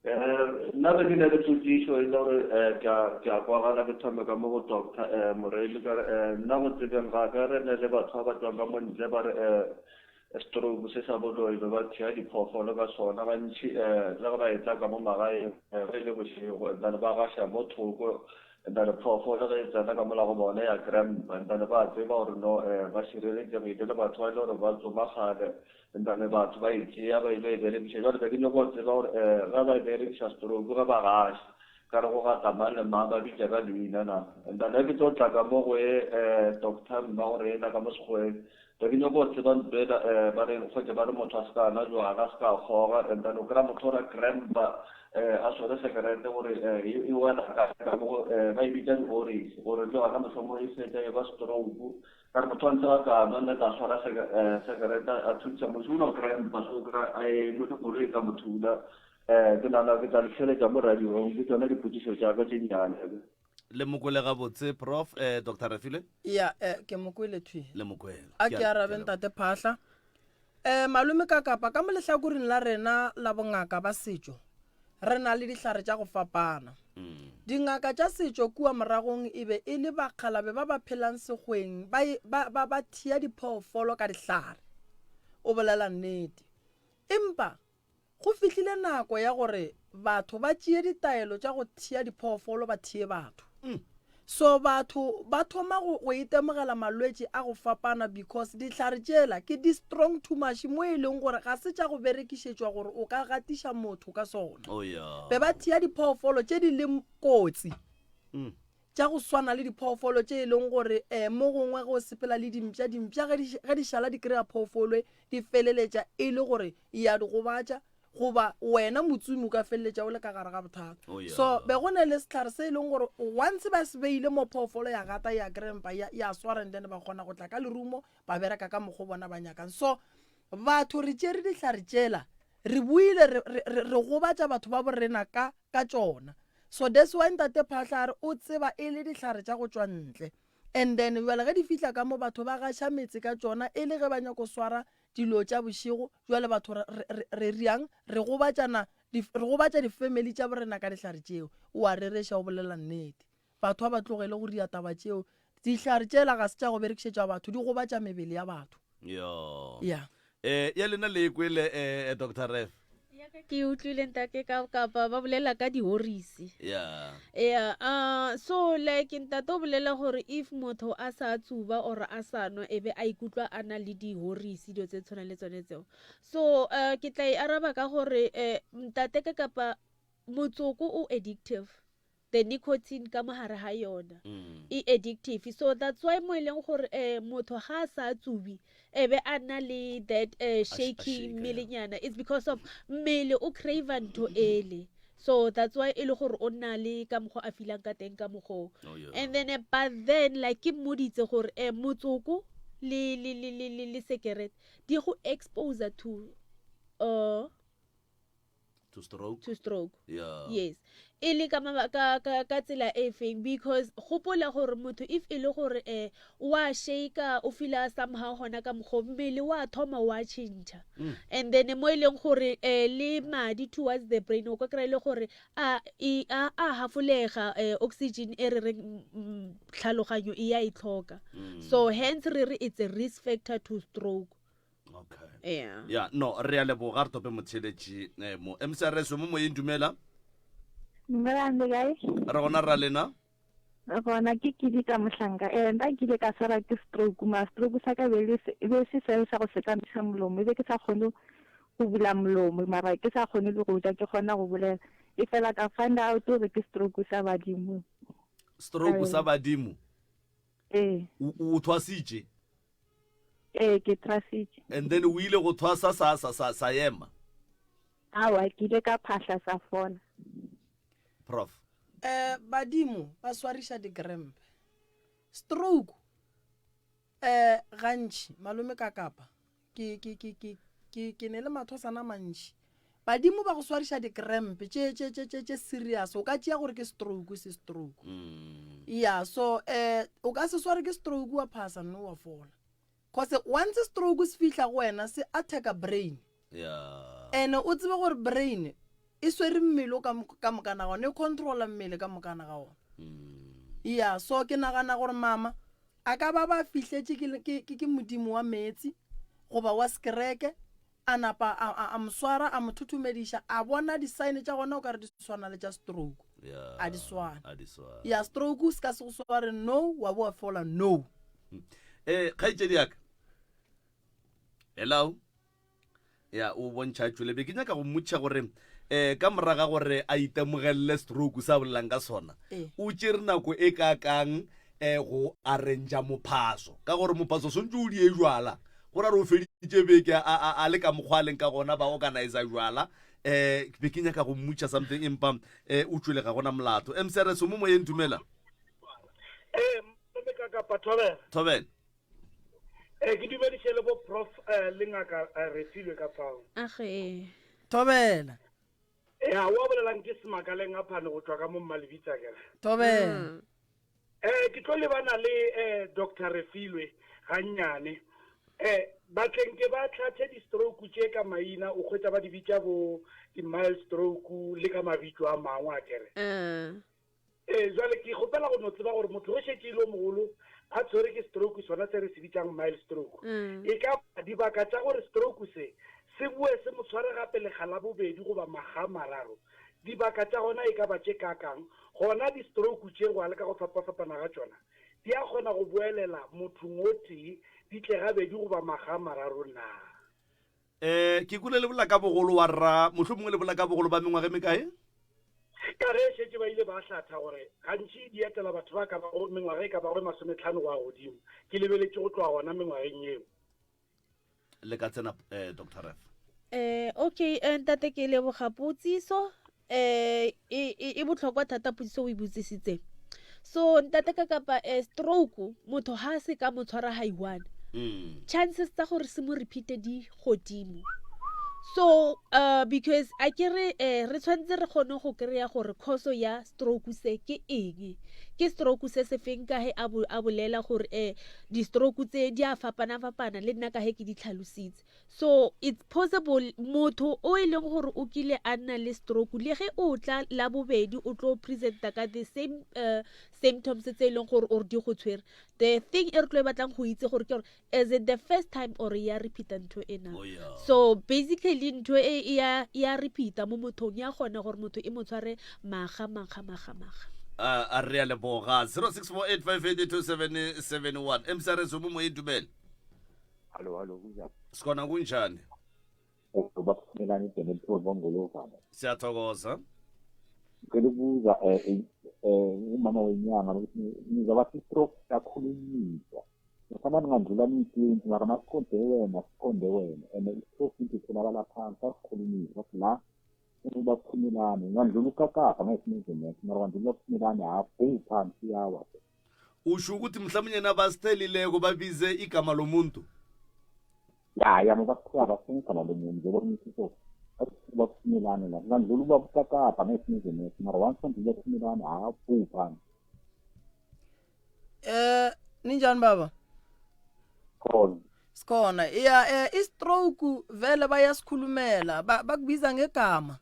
Eh, nna be ke na le potšišo e le gore eh, ke a ke a kwagala ke thome ka mo go doctor eh, Moremi ka re eh, nna go tsebeng ga ka re ne le batho ba ba tswang ka mo ntle ba re eh, stroke se sa boloi be ba thea diphoofolo ka sona gantši eh, le ge ba etla ka mo magaeng eh, ge e le bošego and then ba gaša mo thoko and then phoofolo ge e tsena ka mola go bona ya crampa and then ba tseba gore no eh, ba šireletšegile le batho ba e le gore ba tsoma kgale Empa batho ba e tšea ba ile e berekiša. Jwale be ke nyoko go tseba gore um ge ba e berekiša stroke ge ba gaša ka re go gata mang le mang ba bitša ka leina na. Empa ge ke tlo tla ka mo go e um doctor mma go rena ka mo sekgoweng be ke nyoko go tseba ntho ela um ba re kgotse ba re motho a se ka nwa jwala a se ka kgoga and then o kry-a motho o ra crampa um a swere sekerete gore um e wela ka mo go um ba e bitša di-oris gore le yona mohlomong e fetša e ba stroke Ka re motho a ntse a ka nwa nna ka swara sekereta a thutša motho o no kry-a mpa so kry-a a eme ke koloi e ka mo thula um ke nagana ke tla le theeletša mo radiong ke tsona dipotšišo tša ka tše nnyane. Le mo kwele gabotse prof eh, Doctor Refilwe? Ya, eh, ke mo kwele thwi. Le mo kwele. A ke arabe ntate Phahla. Eh, malome ka kapa ka mo lehlakoreng la rena la bongaka ba setšo re na le dihlare tša go fapana. Dingaka tša setšo kua moragong e be e le bakgalabe ba ba phelang sekgweng ba, e, ba, ba, ba thea diphoofolo ka dihlare. O bolela nnete. Empa Go fihlile nako ya gore batho ba tšee ditaelo tša go thea diphoofolo ba thee batho. So batho ba thoma go, go itemogela malwetši a go fapana because dihlare tšela ke di strong too much mo e leng gore ga se tša go berekišetšwa gore o ka gatiša motho ka sona. Oh yeah. Be ba thea diphoofolo tše di leng kotsi. Tša go swana le diphoofolo tše e leng gore um mo gongwe ge o sepela le dimpša, dimpša ge di, ge di šala di kry-a phoofolo e, di feleletša e le gore e a di gobatša, goba wena motsomi o ka feleletša o le ka gare ga bothata. Oh, yeah. So be go ne le sehlare se e leng gore once ba se beile mo phoofolo ya gata ya krempa ya, ya swara and then ba kgona go tla ka lerumo ba bereka ka mokgo bona ba nyakang. So batho re tšere dihlare tšela re buile re, re, re, re gobatša batho ba borena ka, ka tšona. So that's why Ntate Phahla a re o tseba e le dihlare tša go tšwa ntle. And then bjale ge di fihla ka mo batho ba gaša metse ka tšona e le ge ba nyako swara dilo tša bošego, bjale batho re, re, re, re riang? Re gobatšana, di, re gobatša di-family tša borena ka dihlare tšeo. O a rereša o bolela nnete. Batho a ba tlogele go ria taba tšeo. Dihlare tšela ga se tša go berekišetšwa batho, di gobatša mebele ya batho. Yo. Ya. Eh, ya lena le e kwele eh, Doctor Ref. Ya ka ke utlwile ntate ka kapa ba bolela ka dihorisi. Yeah. Yeah, uh, so like ntate o bolela gore if motho a sa tsuba or a sa nwa e be a ikutlwa a na le dihorisi dilo tse tshwanang le tsone tseo. So uh, ke tla e araba ka gore uh, ntate ka kapa motsoko o addictive. the nicotine ka mo gare ga yona mm. e addictive so that's why mo e leng gore um motho ga a sa tsubi e be a na le that uh, shaking mmelenyana it's because of mmele o crave ntho ele so that's why e le gore o nna le ka mokgwa a feelang ka teng ka mokgoo oh, yeah. and then eh, but then like ke mmoditse gore um motsoko le le le le le le sekerete di go expose to uh to stroke to stroke yeah yes e le ka ka ka ka tsela e feng because gopola gore motho if e le gore eh wa shaker o feel somehow gona ka mokgo mmele wa thoma wa change mm. and then mo e leng gore eh le madi towards the brain o ka kry le gore a e a a hafolega eh, oxygen e re reng mm, mm, tlhaloganyo e ya e tlhoka mm. so hence re re it's a risk factor to stroke okay yeah ya no re a leboga re tope motheletši eh, mo mcrs mo moyeng dumela Dumelang le kae? re gona ra lena Gona ke kidika mohlanka. Eh nna ke ile ka swarwa ke stroke ma stroke sa ka be le e be se selo sa go sekamisa molomo e be ke sa kgone go bula molomo mara ke sa kgone le go ja ke kgona go bolela e fela ka find out gore ke stroke sa badimo. stroke sa badimo Ee. o o thwasitše? Ee, ke thwasitše. And then o ile go thwasa sa, sa, sa, sa ema? Aowa, ke ile ka phahla sa fola. Prof. Eh, badimo ba swariša dikrempe. Stroke, eh, gantši, malome ka kapa, ke, ke, ke, ke, ke, ke ne le mathwasana a mantši. Badimo ba go swariša dikrempe tše, tše, tše, tše, tše serious. O ka tšea gore ke stroke, se stroke. Ya, so, eh, o ka se sware ke stroke wa phasa mme wa fola. Cause once stroke se fihla go wena, se attacka brain. Yeah. Ene o tsebe gore brain e swere mmele o ka ka mokana ga ona, e controla mmele ka mokana ga ona. Ya, so ke nagana gore mama a ka ba ba fihletše ke, ke, ke, ke modimo wa meetse goba wa sekereke, a napa a, a, a mo swara, a mo thothomediša, a bona di-sign tša gona o ka re di swana le tša stroke. Yeah, A di swane. A di swane. Ya, stroke se ka se go sware no, wa bo wa fola no. Eh, kgaetšedi ya ka. Hello. Ya, o bontšha tšwele be ke nyaka go mmotšiša gore eh ka moraga gore a itemogelele stroke sa bolelang ka sona Ee. o tšere nako e kakang eh go arrangea mophaso ka gore mophaso swantse o die jwala go ra re o feditše beke a, a, a le ka mokgwa a leng ka gona ba organizer jwala eh be ke nyaka go mmutša something empa eh o tšwele ga gona molato mcrs o mo moyeng dumela Ee, malome ka kapa thobela. Thobela. Ee, ke dumediše le bo prof eh, le ngaka eh, Refilwe ka fao. Age. Thobela. Ya, wa bolelang ke Semakaleng a phane go tšwa ka mo Mmalebitsa kere. Thobela. Eh, ke tlo lebana le eh, Doctor Refilwe gannyane. Eh, batleng ke ba hlathe di-stroke tše ka maina, o hwetša ba di bitša bo di-mild stroke le ka mabitšo a mangwe a kere. Ee, jwale ke kgopela go no tseba gore motho ge šetše e le o mogolo a tshwere ke stroke sona se re se bitšang mild stroke, e ka ba dibaka tša gore stroke se se boe se mo tshware gape lekga la bobedi goba makga a mararo, dibaka tša gona e ka ba tše kaakang? Gona di-stroke tše go ya le ka go fapafapana ga tšona di a kgona go boelela mothong o tee di tle gabedi goba makga a mararo na? Um ke kwele le bolela ka bogolo wa rra, mohlomongwe le bolela ka bogolo ba mengwaga e mekae? Ka ge šetše ba ile ba hlatha gore gantši di etela batho ba ka bago mengwaga e ka bago e masometlhano go ya godimo, ke lebeletše go tloga gona mengwageng yeo. Le ka tsena, eh, Doctor Ref. Eh, okay, eh, ntate ke leboga potsiso eh e, e, e botlhokwa thata potsiso o e botsisitseng so ntate ka kapa eh, stroke motho ha se ka mo tshwara ga i-one mm. chances tsa gore se mo repeate di godimo so uh, because a ke re eh, re tshwanetse re kgone go kry-a gore khoso ya stroke se ke eng ke stroke se se feng ka he a bolela gore um di-stroke tse di a fapana-fapana le nna ka he ke di tlhalositse So it's possible motho o e leng gore o kile a nna le stroke le ge o tla la bobedi o tlo presenta ka the same uh, symptoms tse e leng gore or di go tshwere the thing e re tlo e batlang go itse gore ke gore is it the first time or ya repeata ntho ena oh, yeah. so basically ntho e ya ya repeata mo mothong ya kgona gore motho e mo tshware maga maga maga maga a re a leboga 0648582771 mcrs o mo moyeng dumele Hallo, hallo, kunjani? Sikhona kunjani? Ubaphumelani Dennilton Bongolovana. Siyathokoza. Ngicela ukubuza eh, eh, eh, umama wenyanga ukuthi ngizwa bathi stroke siyakhulunyiswa. Mhlawumbe ningandlula niyi-twenty mara masiqonde wena siqonde wena and i-stroke into itholakala phansi asikhulunyiswa bathi la ubaphumelani ngandlula ukakapa ngeke simenze next mara wandlula ubaphumelani hhafu phansi iyawa Usho ukuthi mhlawumnye nabasithelileko babize igama lomuntu? Ya ya mabakuthiwa bafuna igama lomuntu njengoba ngithi so baphumelane la ngandlula uba ukakapa ngeke simenze next mara once wandlula ubaphumelani hhafu phansi Eh ninjani baba? Khona. Sikhona. Yeah, eh i-stroke vele bayasikhulumela bakubiza ngegama.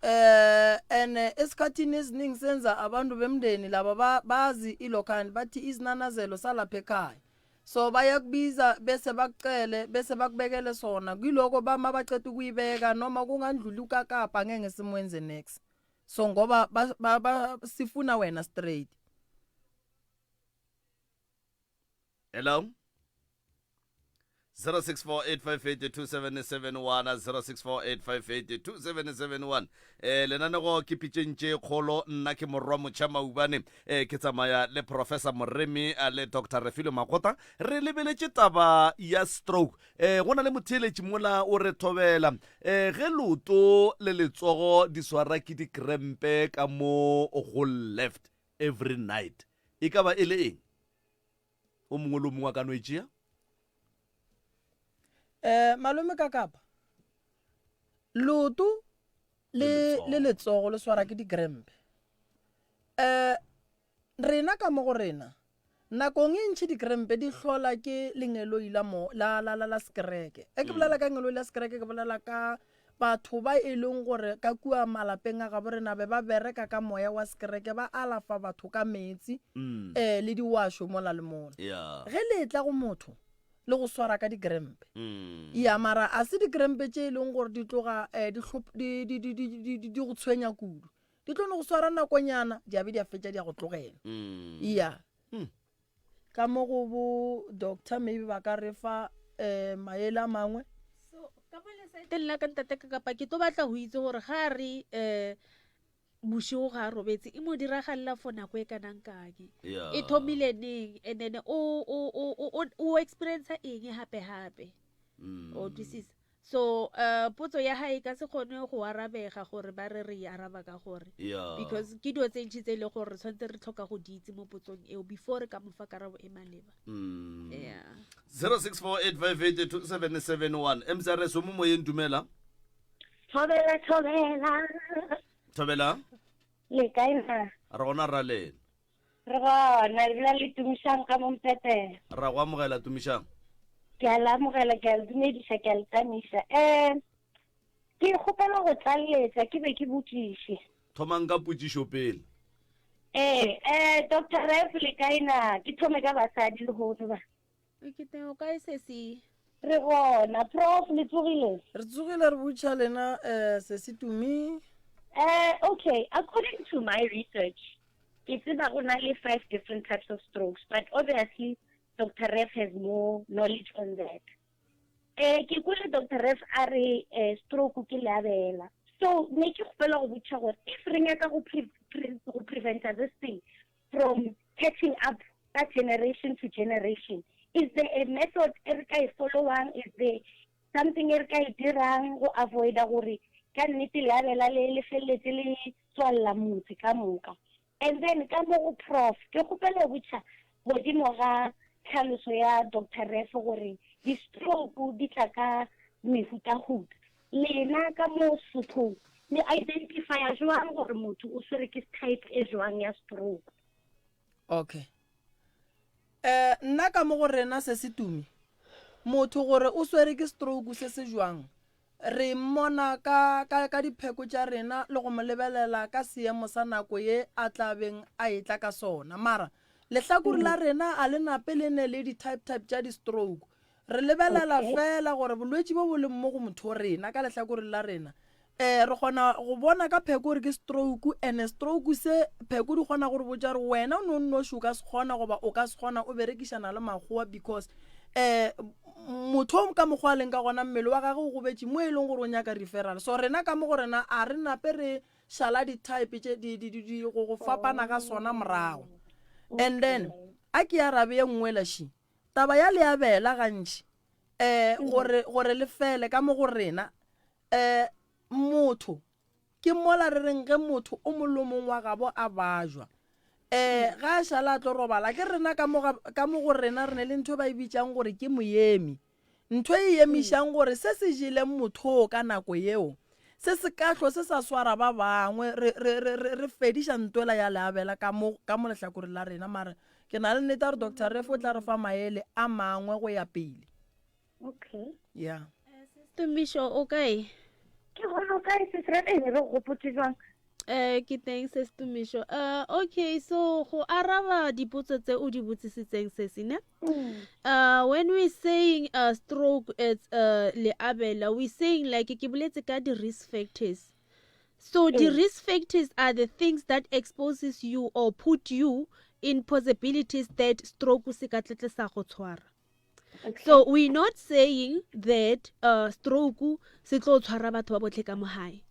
Eh and esikhathini esiningi senza abantu bemndeni laba bazi ilokhani bathi izinanazelo salapha ekhaya. So bayakubiza bese bakucele bese bakubekele sona kiloko bama baceda ukuyibeka noma kungandluli ukakapa ngeke simwenze next. So ngoba ba, ba, ba sifuna wena straight. Hello. 0648582771 0648582771 eh lenanego ke pitšeng tše kgolo nna ke morwa motšha maubane eh ke tsamaya le professor moremi a le dr refilwe makgota re lebeletše taba ya stroke eh go na le motheeletši mola o re thobela eh ge loto le letsogo di swara ke dikrempe ka mo go left every night e ka ba e le eng o mongwe le o mongwe a ka no e tšea um malome ka kapa leoto le le letsogo le swara ke digrempe um rena ka mo go rena nakong e ntšhi dikrempe di hlola ke lengeloi la mo la la la la sekereke e ke mm. bolela ka lengeloi la sekereke ke bolela ka batho ba e leng gore ka kua malapeng a gabo rena be ba bereka ka moya wa sekereke ba alafa batho ka meetse mm. eh, le diwašo mola le mola yeah. ge le etla go motho le go swara ka dikrempe mm. ya mara a se dikrempe tše e leng gore di tloga eh, di, di, di, di, di, di go tshwenya kudu di tlo no go swara nakonyana di a be di a fetša di a go tlogela mm. ya mm. Ka mo go bo doctor maybe ba ka re fa um maele a mangwe. So ka mo lesaeteng la ka ntate ka kapa ke tlo batla go itse gore ga a re um bošego ga a robetse e mo diragalela for nako e kanang kang Yeah. e thomile neng and then o o o o o- o experience eng gape gape Mm. o twisisa So uh, potso ya hae ka se kgone go arabega gore ba re re e araba ka gore yeah. because ke dilo tse ntšhi tse e leng gore re tshwanetse re tlhoka go di itse mo potsong eo before re ka mo fa karabo e maleba mm. yeah. 0648582771 mcrs o mo moyeng dumela thobela thobela thobela le kae na re gona ra lena Re gona, le bolela le Tumišang ka mo Mpepele. Ra go amogela Tumišang. Ke a le amogela, ke a le dumediša, ke a le tamiša. Um ke kgopela go tlaleletša ke be ke botšiše. Thomang ka potšišo pele. Ee, eh, Doctor Ref le kae na? Ke thome ka basadi lehono ba. Ke teng, o kae sesi? Re gona, Prof, le tsogile? Re tsogile re botša lena eh, sesi Tumi. Eh, okay, according to my research, ke tseba go na le five different types of strokes, but obviously Doctor Ref has more knowledge on that. Eh, ke kwele Doctor Ref a re eh, stroke ke leabela. So, ne ke kgopela go botša gore if re nyaka go pre pre go preventa this thing, from catching up ka generation to generation is there a method e re ka e followang is there something e re ka e dirang go avoida gore ka nnete leabela le le feleletse le tswalela motse ka moka and then ka mo go prof ke kgopela go botša godimo ga tlhaloso ya Doctor Ref gore di-stroke di tla ka mehutahuta Lena ka mo Sothong le identifya jwang gore motho o swere ke type e jwang ya stroke? Okay. Eh, nna ka mo go rena se se tumi, motho gore o swere ke stroke se se jwang, re mmona ka, ka, ka dipheko tša rena le go mo lebelela ka seemo sa nako ye a tla beng a etla ka sona. Mara lehlakore la rena a le nape le ne le di-type-type tša di-stroke. Re lebelela feela gore bolwetši bo bo leng mo go motho o rena ka lehlakoreng la rena um re kgona go bona ka pheko gore ke stroke and stroke se pheko di kgona gore botša gore wena o ne o nnoši o ka se kgona goba o ka se kgona o berekišana le makgowa because um motho o ka mokgwa a leng ka gona mmele wa gage o gobetše mo e leng gore o nyaka referral so rena ka mo go rena a re nape re šala di-type tše go fapana ga sona morago and then a ke arabe ye nngwe laši Taba ya leabela gantši um gore, gore le fele ka mo go rena um motho ke mola re reng ge motho o mong le o mongwe wa gabo a bajwa um ga a šala a tlo robala ke rena ka mo ka mo go rena re ne le ntho e ba e bitšang gore ke moemi Ntho e emišang gore se se jeleng motho ka nako yeo se se ka hlo se sa swara ba bangwe, re, re, re, re, re fediša ntwela ya leabela ka mo, ka mo lehlakoreng la rena. Mara ke na le nnete ya gore Doctor Reff o tla re fa maele a mangwe go ya pele. Okay. Yeah. Tumišo o kae? Ke gona o kae sis Reff? Ee, re go gopotše jwang? Eh ke teng sis Tumišo. Uh, okay, so go araba dipotso tse o di botsisitseng sesi ne? Uh, when we saying uh, stroke it's uh, leabela, we saying like ke boletse ka di risk factors. So the mm. risk factors are the things that exposes you or put you in possibilities that stroke se ka tletle sa go tshwara. Okay. So we're not saying that uh, stroke se tlo tshwara batho ba botlhe ka mo gae.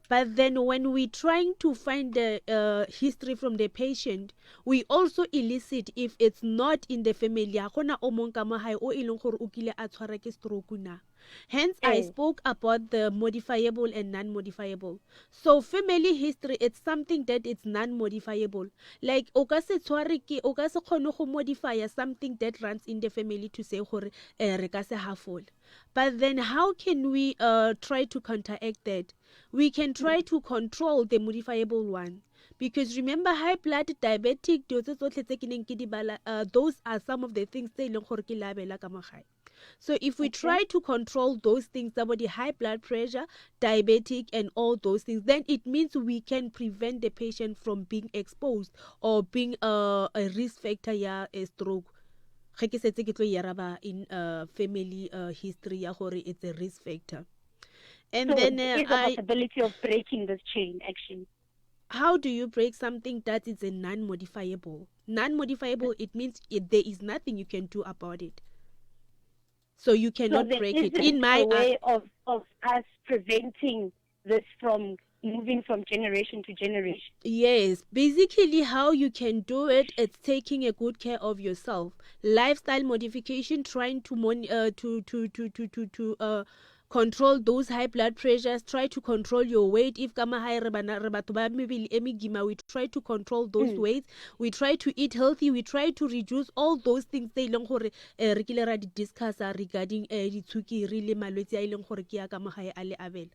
But then when we're trying to find the uh, history from the patient, we also elicit if it's not in the family. Ha gona o mong ka mo gae o e leng gore o kile a tshwara ke stroke na. Hence, I eh. spoke about the modifiable and non-modifiable. So family history, it's something that it's non-modifiable. Like o ka se tshware ke o ka se kgone go modify something that runs in the family to say gore eh, re ka se hafole. But then how can we uh, try to counteract that? We can try to control the modifiable one. Because remember high blood, diabetic, dilo tse tsotlhe tse ke neng ke di bala, uh, those are some of the things tse e leng gore ke labela ka mo gae. So if we okay. try to control those things about the high blood pressure, diabetic, and all those things, then it means we can prevent the patient from being exposed or being uh, a risk factor ya a stroke. ge ke setse ke tlo e araba in uh, family uh, history ya gore it's a risk factor and so then uh, is the possibility of breaking this chain actually how do you break something that is a non-modifiable non-modifiable it means it, there is nothing you can do about it so you cannot so break it in my a way of, of us preventing this from moving from generation to generation yes basically how you can do it it's taking a good care of yourself lifestyle modification trying to mon- uh, to to to to to, to uh, control those high blood pressures try to control your weight if ka magae re bana re batho ba mebele e megima we try to control those mm. weights we try to eat healthy we try to reduce all those things tse e leng gore eh, re kile ra di discussa regarding eh, ditshukiri le malwetse a e leng gore ke ya ka magae a le abela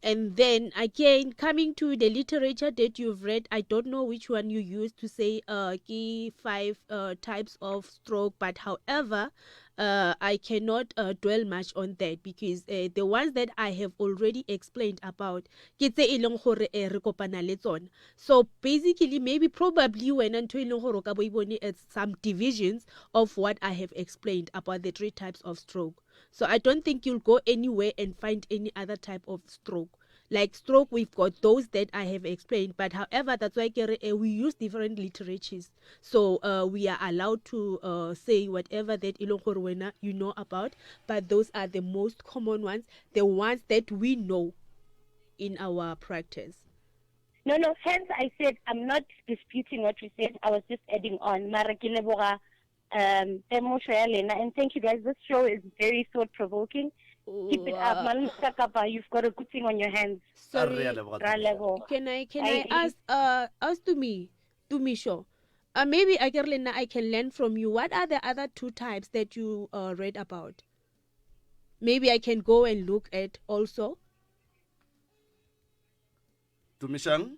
And then again, coming to the literature that you've read, I don't know which one you used to say uh, key five uh, types of stroke, but however, uh, I cannot uh, dwell much on that because uh, the ones that I have already explained about, ke tse e leng gore eh, re kopana le tsona. So basically, maybe probably wena ntho e leng gore o ka bo e bone it's some divisions of what I have explained about the three types of stroke. So I don't think you'll go anywhere and find any other type of stroke. Like stroke, we've got those that I have explained, but however, that's why uh, we use different literatures. So uh, we are allowed to uh, say whatever that wena you know about, but those are the most common ones, the ones that we know in our practice. No, no, hence I said I'm not disputing what you said. I was just adding on. Mara ke leboga um temošo ya lena and thank you guys. This show is very thought provoking. Keep it up. Malome Kakapa, you've got a good thing on your hands. Sorry. Re a leboga, Ra leboga. Can I can I Aye. ask uh ask to me Tumisho? Uh, maybe I can I can learn from you. What are the other two types that you uh, read about? Maybe I can go and look at also. Tumišang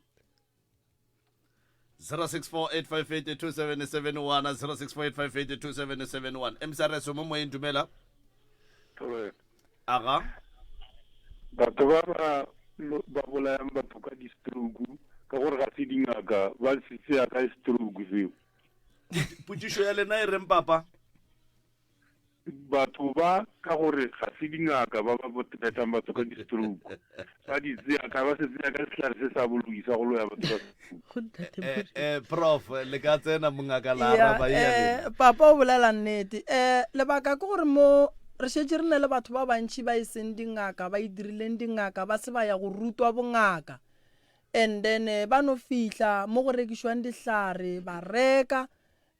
0648582771 0648582771 msrs mo moyeng dumela Thobela. aga Batho ba ba lo- ba bolayang batho ka di-stroke ka gore ga se dingaka ba se tseya ka stroke seo. Potšišo ya lena e reng papa? Batho ba ka gore ga se dingaka ba ba phetang batho ka di-stroke ba di tseya ka ba se tseya ka sehlare se sa boloki sa go loya batho ka stroke. Eh, eh, prof le ka tsena mongaka la Ya, araba e ya eh, lena. papa o bolela nnete um lebaka ke gore mo re šetše re ne le batho ba bantšhi ba e seng dingaka ba itirileng dingaka ba se ba ya go rutwa bongaka and then eh, ba no fihla mo go rekišwang dihlare ba reka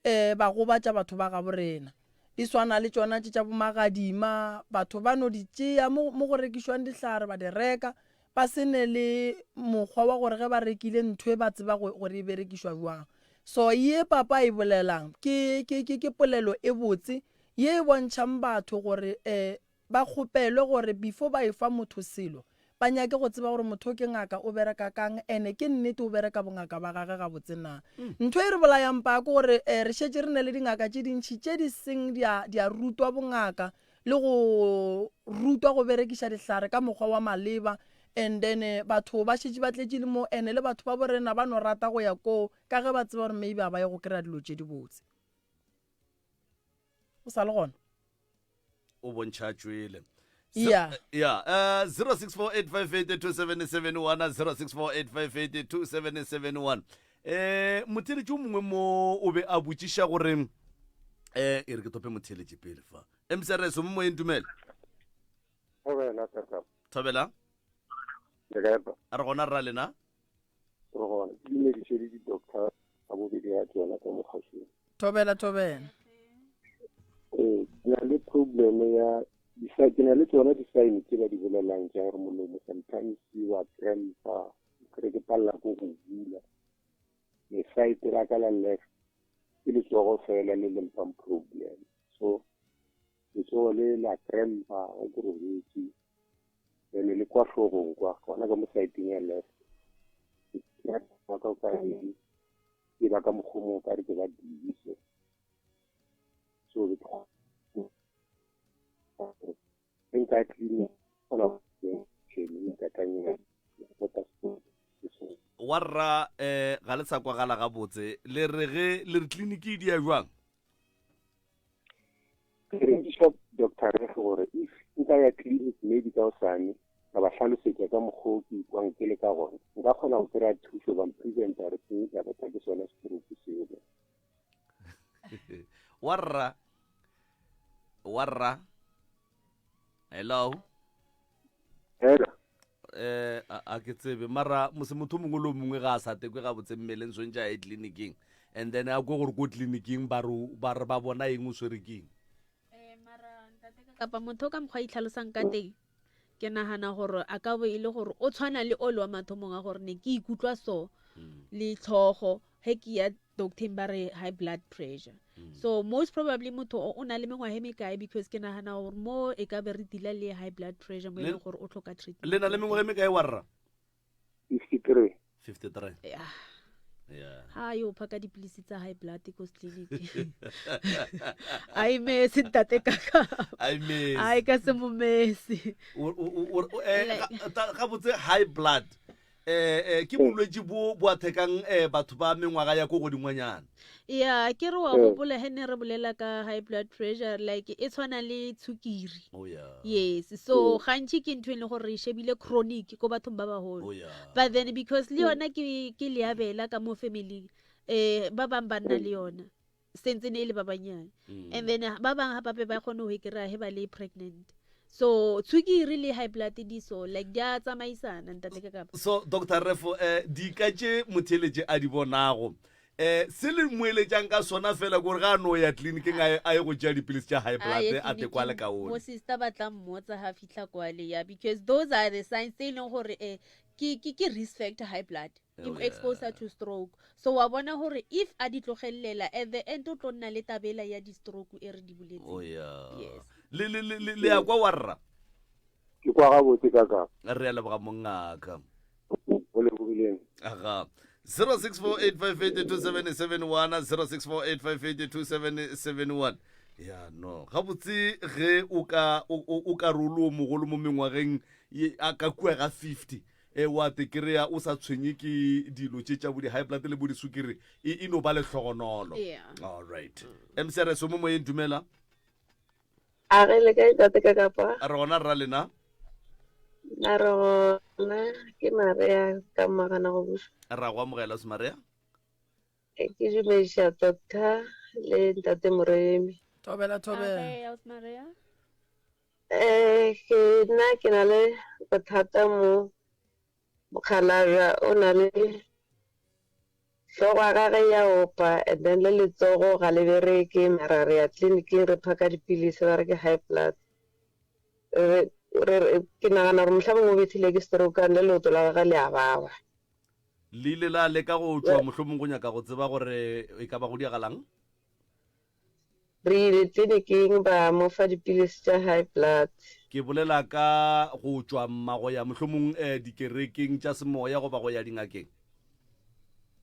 um ba gobatša batho ba gabo rena. Di swana le tšona tše tša bomagadima, batho ba no di tšea mo, mo go rekišwang dihlare ba di reka, ba se ne le mokgwa wa gore ge ba rekile ntho e ba tseba go, gore e berekišwa bjang. So ye papa a e bolelang ke, ke, ke, ke polelo e botse ye e bontšhang batho gore um Ba kgopelwe gore before ba efa motho selo, ba nyake go tseba gore motho o ke ngaka o bereka kang ene ke nnete o bereka bongaka ba gage gabotse na. Ntho e re bolayang paa ke gore re šetše re ne le dingaka tše dintši tše di seng di a di a rutwa bongaka le go rutwa go berekiša dihlare ka mokgwa wa maleba and then batho ba šetše ba tletše le mo ene le batho ba borena ba no rata go ya koo ka ge ba tseba gore maybe ga ba ye go kry-a dilo tše dibotse. O sa le gona? o bontšha tšwele Yeah. ya uh, 0648582771 0648582771 eh motheletši o mongwe mo o be a botšiša gore Eh, e re ke tope motheeletše pele fa. MCRS o mo moyeng dumela. Thobela tata. Thobela. Le kae pa? A re gona rra lena? Re gona. Ke dumediše le di-doctor ka bobedi ga tsona ka mokgašong. Thobela thobela. Ee, ke na le problem ya ke na le tsona di-sign tse ba di bolelang tša gore molomo sometimes wa crampa, kere ke palela ko go bula. Lesaete la ka la left ke letsogo fela le le mphang problem so letsogo le la crampa ge ke robetše then le kwa hlogong kwa gona ka mo saeteng ya left ka ka ke ba ka mokgwa mongwe ka re ke ba busy so so ge nka clinic gona wa rra um ga le sa kwagala gabotse le re ge le re tleliniki e dia jwang ke rekiša doctor rege gore if nka ya clinic maybe ka osane ka ba hlalosetša ka mokgwa o ke ikwang ke le ka gona nka kgona go kry-a thuso ba mpreventa re ke ya botha ke sone stroke seo wa rra wa rra hello hello eh a ke tsebe mara mose motho mongwe le mongwe ga a sa tekwe gabotse mmeleng swantse a ye tleliniking and then a kwe gore ko tleliniking ba re ba bona eng o swere keng eh, kapa motho ka mokgwa a itlhalosang ka teng ke nagana gore a ka bo e le gore o tshwana le ole wa mathomong a gore ne ke ikutlwa so mm. le tlhogo ge ke ya docteng ba re high blood pressure mm. so most probably motho o na le mengwaga e mekae because ke nagana gore mo e ka be re deala le high blood pressure mo e leng gore o tlhoka treatment le na le mengwaga e mekae wa rra 53 53 yeah yeah ha yo phaka dipilisi tsa high blood ko clinic a imese ntate kaka a imese a e ka se mo mese eh, gabotse high blood eh eh ke bolwetši bo bo athekang eh batho ba mengwaga ya ko godingwanyana ya ke re wa gopola he ne re bolela ka high blood pressure like e tshwana le tshukiri oh yeah yes so gantši ke ntho e leng gore re shebile chronic ko bathong ba bagolo oh yeah but then because le yona ke ke leabela ka mo familing eh ba bang ba nna le yona sentse ne e le ba banyane mm. and then ba bang gape ba kgone go e kry-a he ba le pregnant so tshwikiri le high blood di so like di a tsamaisana ntate ka kapa so dr refo eh, dika tše motheeletše a di bonago eh se le moeletšang ka sona fela kore ga a no ya tleliniking a ye go tšea dipilisi tša high blood a tekwa le kaone mo sister ba tla mmotsa ga fitlha kwale ya because those are the signs tse e leng gore eh ke ke ke risk factor high blood e mo exposer to stroke so wa bona gore if a di tlogelela at the end o tlo nna le tabela ya di-stroke e re di boletseng oh, yeah. yes le le le le ya kwa wa rra ke kwa gabotse kaka re a leboga mongaka o lebogileng aga 0648582771 0648582771 ya no gabotse ge o ka o ka rolo mogolo mo mengwageng a ka kua ga 50 E wa te kry-a o sa tshwenye ke dilo tše tša bo di-high blood le bo disukiri e, e no ba lehlogonolo. Yeah. All right. MCRS o mo moyeng dumela. A re le kae tate ka kapa? A re gona rra lena. A re gona ke Maria ka magana go buša. Ra go amogela se Maria. E, Ke dumediša doctor le ntate Moremi. Thobela thobela. Ahee, ausi Maria. Eh, ke nna ke na le bothata mo mokgalabja o na le hlogo ya gage ya opa and then le letsogo ga le bereke mara re ya tleliniking re phaka dipilisi ba re ke high blood re re ke nagana gore mohla mongwe o bethile ke stroke and le leoto la gage le a baba. Le ile la leka go tšwa mohlomong go nyaka go tseba gore e ka ba go diagalang? Re ile tleliniking ba mo fa dipilisi tša high blood. Ke bolela ka go tšwa mma go ya mohlomong dikerekeng tša semoya goba go ya dingakeng.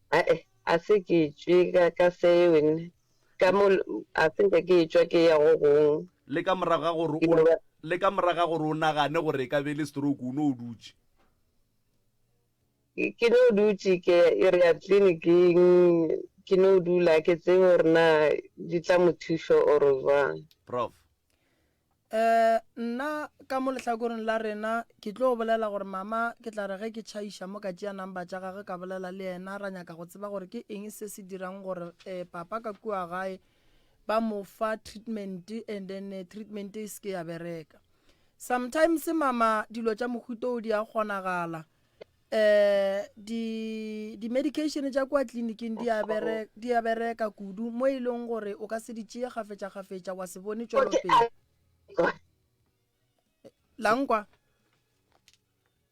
Ae, a se ke tšwe ka, ka seo, ka mo, a se nke ke tšwa ke ya go gong. Le ka morago ga gore Ke o, no ba. le ka morago ga gore o nagane gore e ka be e le stroke o no dutše. Ke no dutše ke re ya tleliniking, ke no dula ke tsebe gore na di tla mo thušo or jwang. Prof. Eh, nna ka mo lehlakoreng la rena ke tlo bolela gore mama ke tla re ge ke tšhaiša mo ka tšea number tša gagwe ka bolela le yena ra nyaka go tseba gore ke eng se se dirang gore eh, papa ka kua gae. ba mo fa treatment and then eh, treatment e se ke ya bereka. Sometimes mama dilo tša mohuta o di a kgonagala eh di di medication tša kua tleliniking di a bereka di a bereka kudu mo e leng gore o ka se di tšee kgafetša kgafetša wa se bone tšwelopele. La nkwa?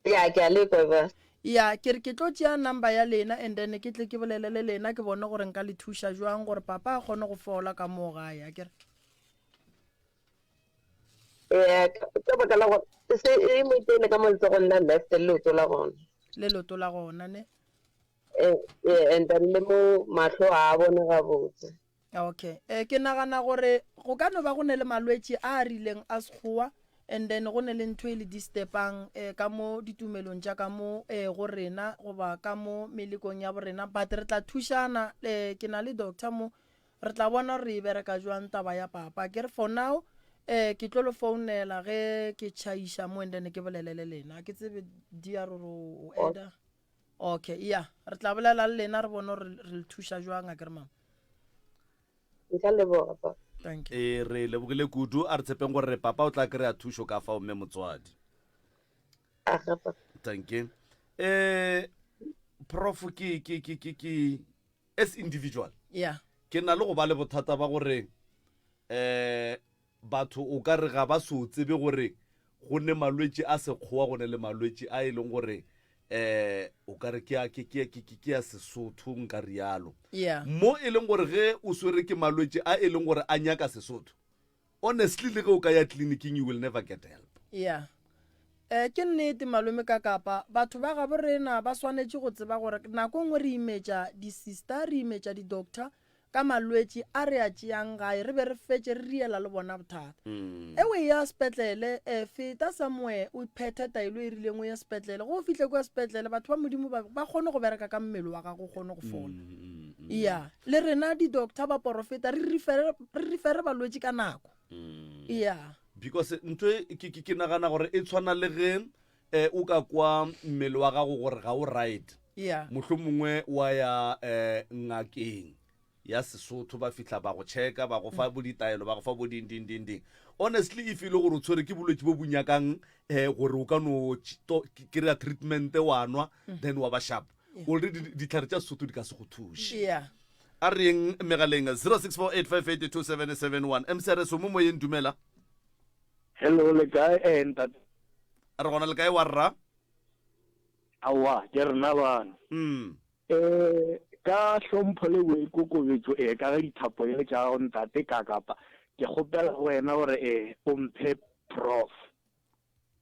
Ya, ke a le kwa ba. Ya, ke re ke tlo tšea number ya lena and then ke tle ke bolele le lena ke bone gore nka le thuša jwang gore papa a kgone go fola ka moo gae, a ke re. Ya, ka baka la gore se e mo iteile ka mo letsogong la left le leoto la gona. Le leoto la gona ne. Eh, eh, and then le mo mahlo a a bone gabotse. Okay. Eh, ke nagana gore go ka no ba go ne le malwetši a a rileng a sekgowa and then go ne le ntho e le disturbang eh, ka mo ditumelong tša ka mo eh, go rena goba ka mo melekong ya borena but re tla thušana eh, ke na le doctor mo re tla bona gore e bereka jwang taba ya papa ke re for now eh, ke tlo le founela ge ke tšhaiša mo and then ke bolele le lena ke tsebe diar gore o eda Okay, ya, re tla bolela le lena re bone gore re le thuša jwang a ke re mama. Nka leboga papa. Thank you. E re lebogile kudu a re tshepeng gore papa o tla kry-a thušo ka fao mme motswadi. Aga papa. Thank you. Eh prof ke ke ke ke ke as individual. Yeah. Ke na le go ba le bothata ba gore eh Batho o ka re ga ba so tsebe gore go ne malwetši a Sekgowa go ne le malwetši a e leng gore um o ka re ke a, ke, ke, ke, ke, ke a Sesotho nka rialo. Yeah. Mo e leng gore ge o swere ke malwetši a e leng gore a nyaka Sesotho, honestly le ge o ka ya tleliniking you will never get help. Yeah. Eh, ke nnete malome ka kapa batho ba gabo rena ba swanetše go tseba gore nako nngwe re imetša di-sister, re imetša di-doctor, ka malwetši a re a tšeang gae re be re fetše re riela le bona bothata. E o eya sepetlele, e, feta somewhere o phethe taelo e rileng o ye sepetlele. Ge o fihle kua sepetlele batho ba Modimo ba, ba kgone go bereka ka mmele wa gago o kgone go fola. Ya, le rena di-doctor, baporofeta re refere, re refere balwetši ka nako. Ya. Because ntho e ke, ke, ke nagana gore e tshwana le ge eh, o ka kwa mmele wa gago gore ga o right Yeah. mohlomongwe wa ya eh, ngakeng ya sesotho ba fihla ba go checka ba go fa bo ditaelo ba go fa bo ding ding ding ding honestly if e le gore o tshwere ke bolwetši bo bo nyakang eh, gore o ka no ch- to- kry-a treatment wa nwa then wa ba sharp Yeah. already ditlhare tša sesotho di ka se go thuše Yeah. a re yeng megaleng 0648582771 mcrs o mo moyeng dumela Hello, le kae eh ntate? Re gona le kae wa rra? Aowa, ke rena bana. Mm. Eh, ka hlompho le boikokobetšo eh ka ge dithapo e le tša gago ntate ka kapa ke kgopela go wena gore eh o mphe prof.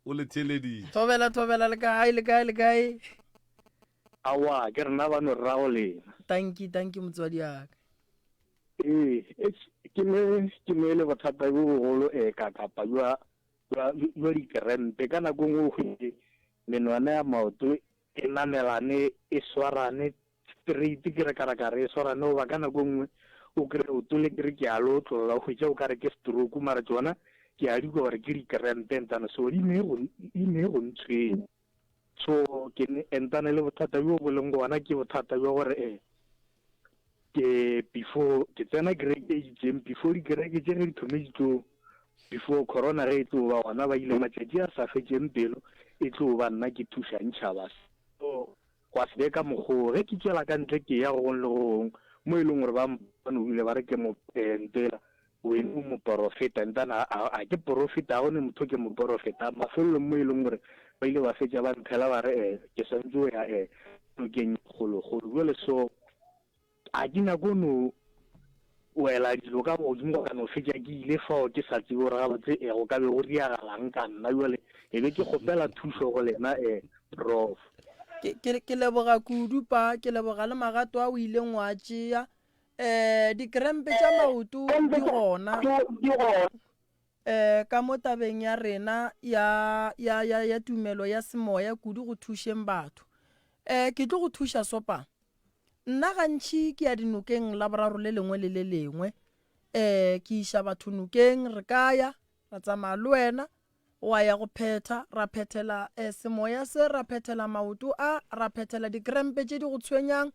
O le theeleditše. Thobela thobela le kae le kae le kae? Aowa, ke rena bano rrago lena. Tanki tanki motswadi wa ka. Ee, ke ne ke ne le bothata bjo bogolo eh ka kapa jwa jwa jwa dikerempe. Ka nako e nngwe o hwetše menwana ya maoto e namelane e swarane straight ke re karakara e swarane goba ka nako e nngwe o kry leoto le kere ke a le otlolla o hwetša o ka re ke stroke mara tšona ke a di kwa gore ke dikerempe ntana so di ne go di ne go ntshwenya. So ke ne entane le bothata bjo bo leng gona ke bothata bja gore eh ke before ke tsena kereke e itseng before dikereke tše ge di thome di tlo before corona ge e tlo ba gona ba ile matšatši a sa fetšeng pelo e tlo ba nna ke thušang tšhaba so gwa se be ka mokgoo ge ke tšwela ka ntle ke ya go gong le go gong mo e leng gore ba mpone o bile ba re ke mo eh, ntela Wena o moporofeta. Ntana, a, a ke porofeta, ga go ne motho ke moporofeta. Mafelelong mo e leng gore ba ile ba fetša ba nthela ba re, eh, ke swantše go ya, eh, nokeng e kgolokgolo. Bjale so, a ke nyake go no wela dilo ka godimo ka no fetša ke ile fao ke sa tsebe gore gabotse, eh, go ka be go diagalang ka nna. Bjale e be ke kgopela thušo go lena, eh, Prof. Ke, ke, ke leboga kudu, pa. Ke leboga le magato a o ileng wa a tšea. Eh, dikrempe tša maoto di gona eh, ka mo tabeng ya rena ya, ya, ya, ya tumelo ya semoya kudu go thušeng batho. Eh, ke tlo go thuša sopa. Nna gantši ke ya dinokeng Laboraro le lengwe le le lengwe. Eh, ke iša batho nokeng, re ka ya, ra tsamaya le wena, wa ya go phetha, ra phethela eh, semoya se, ra phethela maoto a, ra phethela dikrempe tše di go tshwenyang.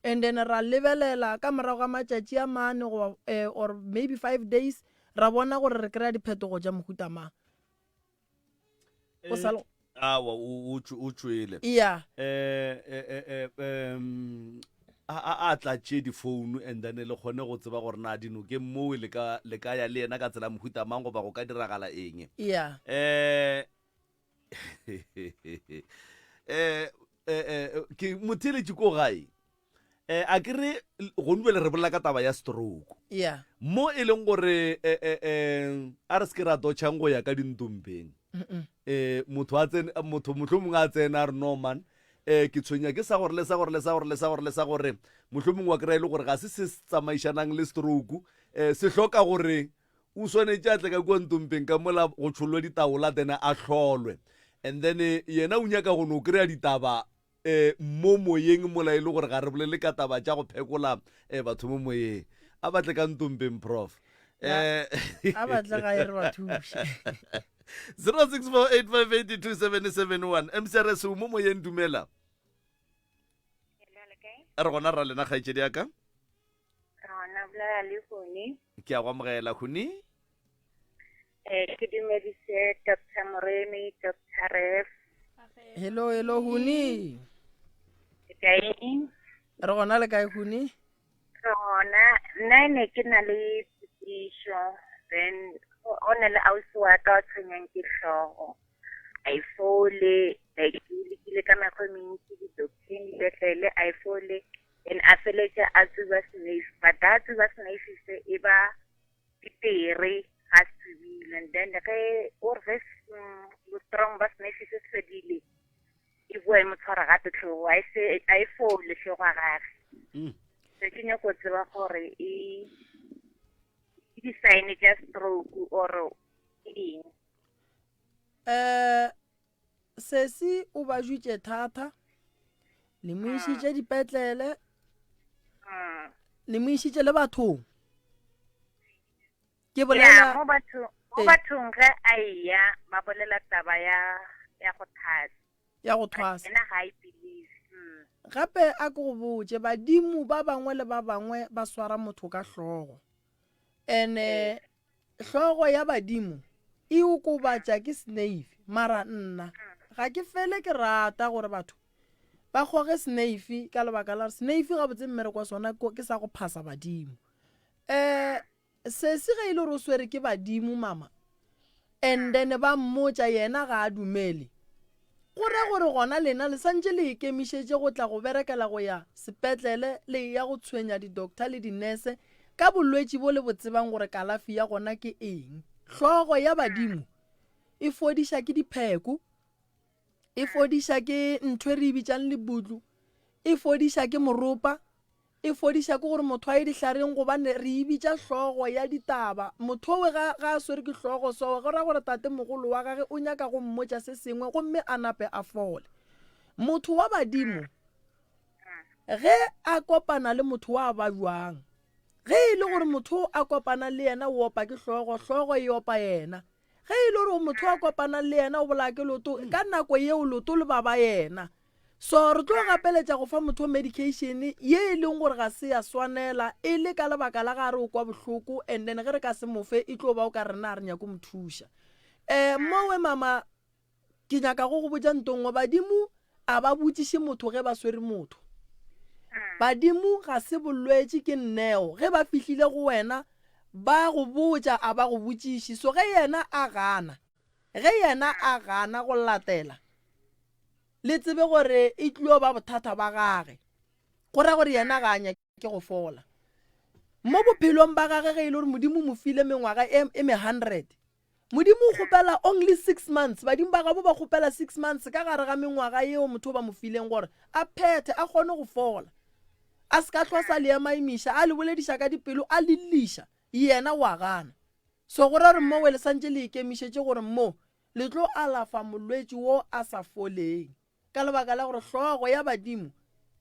And then ra lebelela ka morago ga matšatši a mane goba eh, or maybe 5 days ra bona gore re kry-a diphetogo tša mohuta mang. O sa le- Awa, o o tšwe- o tšwele. Yeah. Eh, eh, eh, eh, em, a a a tla tšee difounu and then le kgone go tseba gore na dinokeng moo le ka le ka ya le yena ka tsela mohuta mang goba go ka diragala eng. Yeah. Eh, eh, eh, eh, ke motheeletši ko gae eh, a ke re gone bjale re bolela ka taba ya stroke Yeah. mo e leng gore eh, eh, eh, a re se ke ra dotšhang go ya ka dintompeng Mm-mm. eh motho a tsene motho mohlomongwe a tsena a re no man eh ke tshwenya ke sa gore le sa gore le sa gore le sa gore le sa gore mohlomongwe wa kry-a e le gore ga se se se tsamaišanang le stroke eh se hloka gore o swanetše a tle ka kua ntompeng ka mola go tšhollwe ditaola then a hlolwe and then yena o nyaka go no kry-a ditaba um mo moyeng mola e le gore ga re bolele ka taba tša go phekola um batho mo moyeng. A ba tle ka ntompeng prof. A ba tle gae re ba thuše. 0648582771 MCRS o mo moyeng dumela. Re gona ra lena kgaetšedi ya ka. Rona bolela le Huni. Ke a go amogela Huni. Eh, ke dumedise Dr. Moremi, Dr. Ref. Hello, hello Huni. Ke kae? Re gona le kae Huni? Re gona. Nna ne ke na le potšišo then go na le ausi wa ka o tshwenyang ke hlogo. A e fole, like ke lekile ka mekgwa e mentsi di-docteng, dipetlele, a e fole. Then a feletša a tsuba snake, but a tsuba snake se e ba dipere ga se tsubile. And then ge o re ge bo strong ba snake se se fedile, e boa e mo tshwara gape tlhogo, a e se a e fole hlogo ya gage. Se ke nyako tseba gore e ke di-sign tša stroke or ke eng. Eh Sesi o ba jwitše thata, le mo išitše dipetlele, le mo išitše le bathong. Ke bolela mo bathong, mo Ee. bathong ge a eya ba bolela taba ya ya go thwasa. Ya go thwasa. Yena ga a e believe. Mm. Gape a ke go botše, badimo ba bangwe le ba bangwe ba swara motho ka hlogo. Ene Hlogo ya badimo e okobatša ke sneifi, mara nna ga ke fele ke rata gore batho ba kgoge sneifi ka lebaka la gore sneifi gabotse mmereko wa sona ke sa go phasa badimo. Um sesi ge e le gore o swere ke badimo mama and then ba mmotša yena ga a dumele, Go ra gore gona lena le santše le ikemišetše go tla go berekela go ya sepetlele le eya go tshwenya di-doctor le di-nurse ka bolwetši bo le bo tsebang gore kalafi ya gona ke eng. Hlogo ya badimo e fodiša ke dipheko, e fodiša ke ntho e re e bitšang lebutlu, e fodiša ke moropa, E fodiša ke gore motho a ye dihlareng gobane re e bitša hlogo ya ditaba. Motho owe ga, ga a swere ke hlogo so go ra gore tatemogolo wa gage o nyaka go mmotša se sengwe gomme a nape a fole. Motho wa badimo ge a kopana le motho wa ba bjang? Ge e le gore motho o a kopanang le yena o opa ke hlogo, hlogo e opa yena. Ge e le gore motho o a kopanang le yena o bolaya ke leoto, ka nako yeo leoto le baba yena. So re tlo gapeletša go fa motho medication ye e leng gore ga se ya swanela e le ka lebaka la ga re o kwa bohloko and then ge re ka se mo fe e tlo ba o ka re na re nyako mo thuša. Um mowe mama ke nyaka go go botša nto nngwe badimo a ba botšiše motho ge ba swere motho. Badimo ga se bolwetši ke nneo ge ba fihlile go wena ba go botša a ba go botšiše so ge yena a gana ge yena a gana go latela Le tsebe gore e tlio ba bothata ba gage. Go ra gore yena ga a nyake go fola. Mo bophelong ba gage ge e le gore Modimo o mo file mengwaga e, e me 100, Modimo o kgopela only six months, badimo ba gabo ba kgopela six months ka gare ga mengwaga yeo motho o ba mo fileng gore a phethe, a kgone go fola. A se ka hlwa sa le emaemiša, a le bolediša ka dipelo, a le lliša, yena o a gana. So go ra gore mowe le santše le ikemišetše gore mo Le tlo alafa molwetši wo a sa foleng, ka lebaka la gore hlogo ya badimo,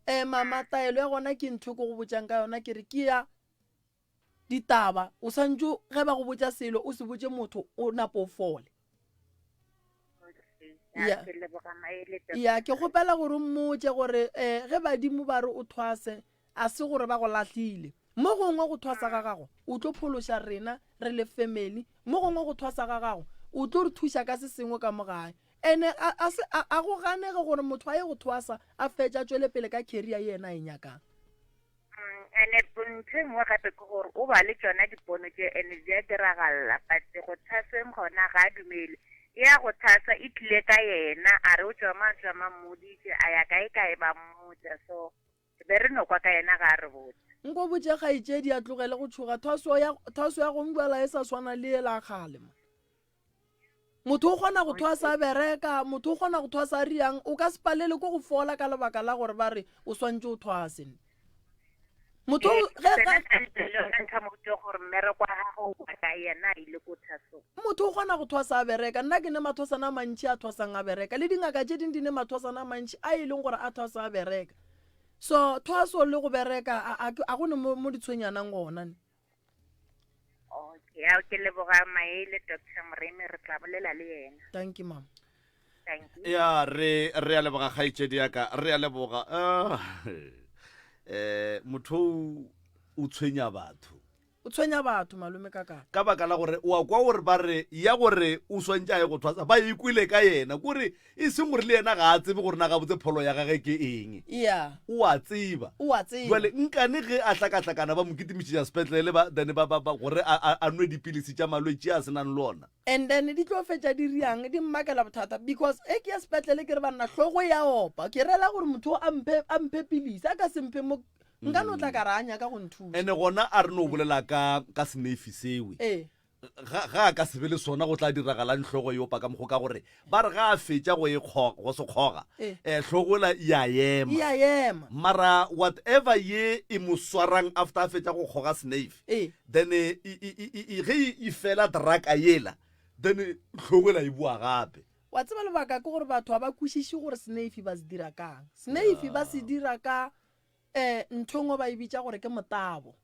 ema, mataelo ya gona ke ntho e ke go botšang ka yona, ke re ke ya ditaba, o swantše ge ba go botša selo o se botše motho o napo o fole. Ya, ke leboga maele, Ya, ke kgopela gore o mmotše gore um ge badimo ba re o thwase. A se gore ba go lahlile. Mo gongwe go thwasa ga gago o tlo phološa rena re le family, mo gongwe go thwasa ga gago o tlo re thuša ka se sengwe ka mo gae. Ene a, a se, a, a go ganege gore motho a ye go thwasa a fetše a tšwele pele ka career ye yena a e nyakang. Ene ntho e nngwe gape ke gore o ba le tšona dipono tše ene di a diragalla but go thaseng gona ga a dumele. E ya go thasa e tlile ka yena a re o tšwa mang tšwa mang mmoditše a ya kae kae ba mmotša so be re no kwa ka yena ga a re botse. Nko botše kgaetšedi a tlogele go tšhoga, thwaso ya, thwaso ya gongwela e sa swana le yela ya kgale man. Motho o kgona go thwasa a bereka, motho o kgona go thwasa a riang, o ka se palele ko go fola ka lebaka la gore ba re o swantše o thwase. Motho o- ge Sena ge ka le yona ntho ya mo rute gore mmereko wa gagwe o kwa kae yena a ile ko thasong. Motho o kgona go thwasa a bereka, nna ke ne mathwasana a mantši a thwasang a bereka, le dingaka tše ding di ne mathwasana a mantši a e leng gore a thwasa a bereka. So thwaso le go bereka a, a, a go ne mo, mo di tshwenyanang gona ne. Okay, ao ke leboga maele Doctor Moremi, re tla bolela le yena. Thank you mama. Thank you. Ya re re a leboga kgaetšedi ya ka, re a leboga. Ah, eh motho o o tshwenya batho. O tshwenya batho malome ka ka. Ka baka la gore o a kwa gore ba re ya gore o swantše a ye go thwasa ba e kwele ka yena kore e seng gore le yena ga a tsebe gore na gabotse pholo ya gage ke eng. Yeah. O a tseba. O a tseba. Jwale nkane ge a hlakahlakana ba mo kitimišetša sepetlele ba then ba ba ba gore a a a nwe dipilisi tša malwetši a se nang le ona. And then di tlo fetša di riang di mmakela bothata because e ke ya sepetlele ke re banna hlogo ya opa ke rela gore motho o a mphe a mphe pilisi a ka se mphe mo nka no tla ka re a nyaka go nthuša. Ene gona a re no bolela ka ka seneifi sewe. Ee. Ga ga a ka se be le sona go tla diragalang hlogo e opa ka mokgo ka gore ba re ga a fetša go e kgoga go se kgoga Ee. eh hlogo ela e a ema. E a ema. Mara whatever ye e mo swarang after a fetša go kgoga seneifi Ee. then e e e e e ge e fela draka yela then hlogo ela e boa gape. Wa tseba lebaka ke gore batho ga ba kwešiše gore seneifi ba se dira kang. Seneifi ba se dira ka um ntho e nngwe ba e bitša gore ke motabo.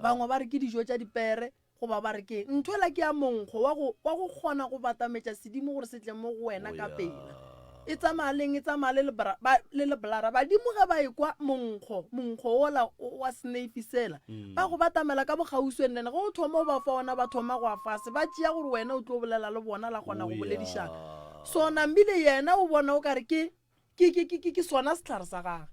Bangwe ba re ke dijo tša dipere goba ba re ke eng. Ntho ela ke ya monkgo wa go, wa go kgona go batametša sedimo gore se tle mo go wena ka pela. E tsamaya leng? E tsamaya le lebra, ba, le leblara. Badimo ge ba ekwa monkgo, monkgo wola wa seneifi sela, ba go batamela ka bokgauswi and then ge o thoma o ba fa ona ba thoma go a fase, ba tšea gore wena o tlo bolela le bona la kgona go boledišana. So Nambile yena o bona o ka re ke Ke, ke, ke, ke, ke sona sehlare sa gagwe.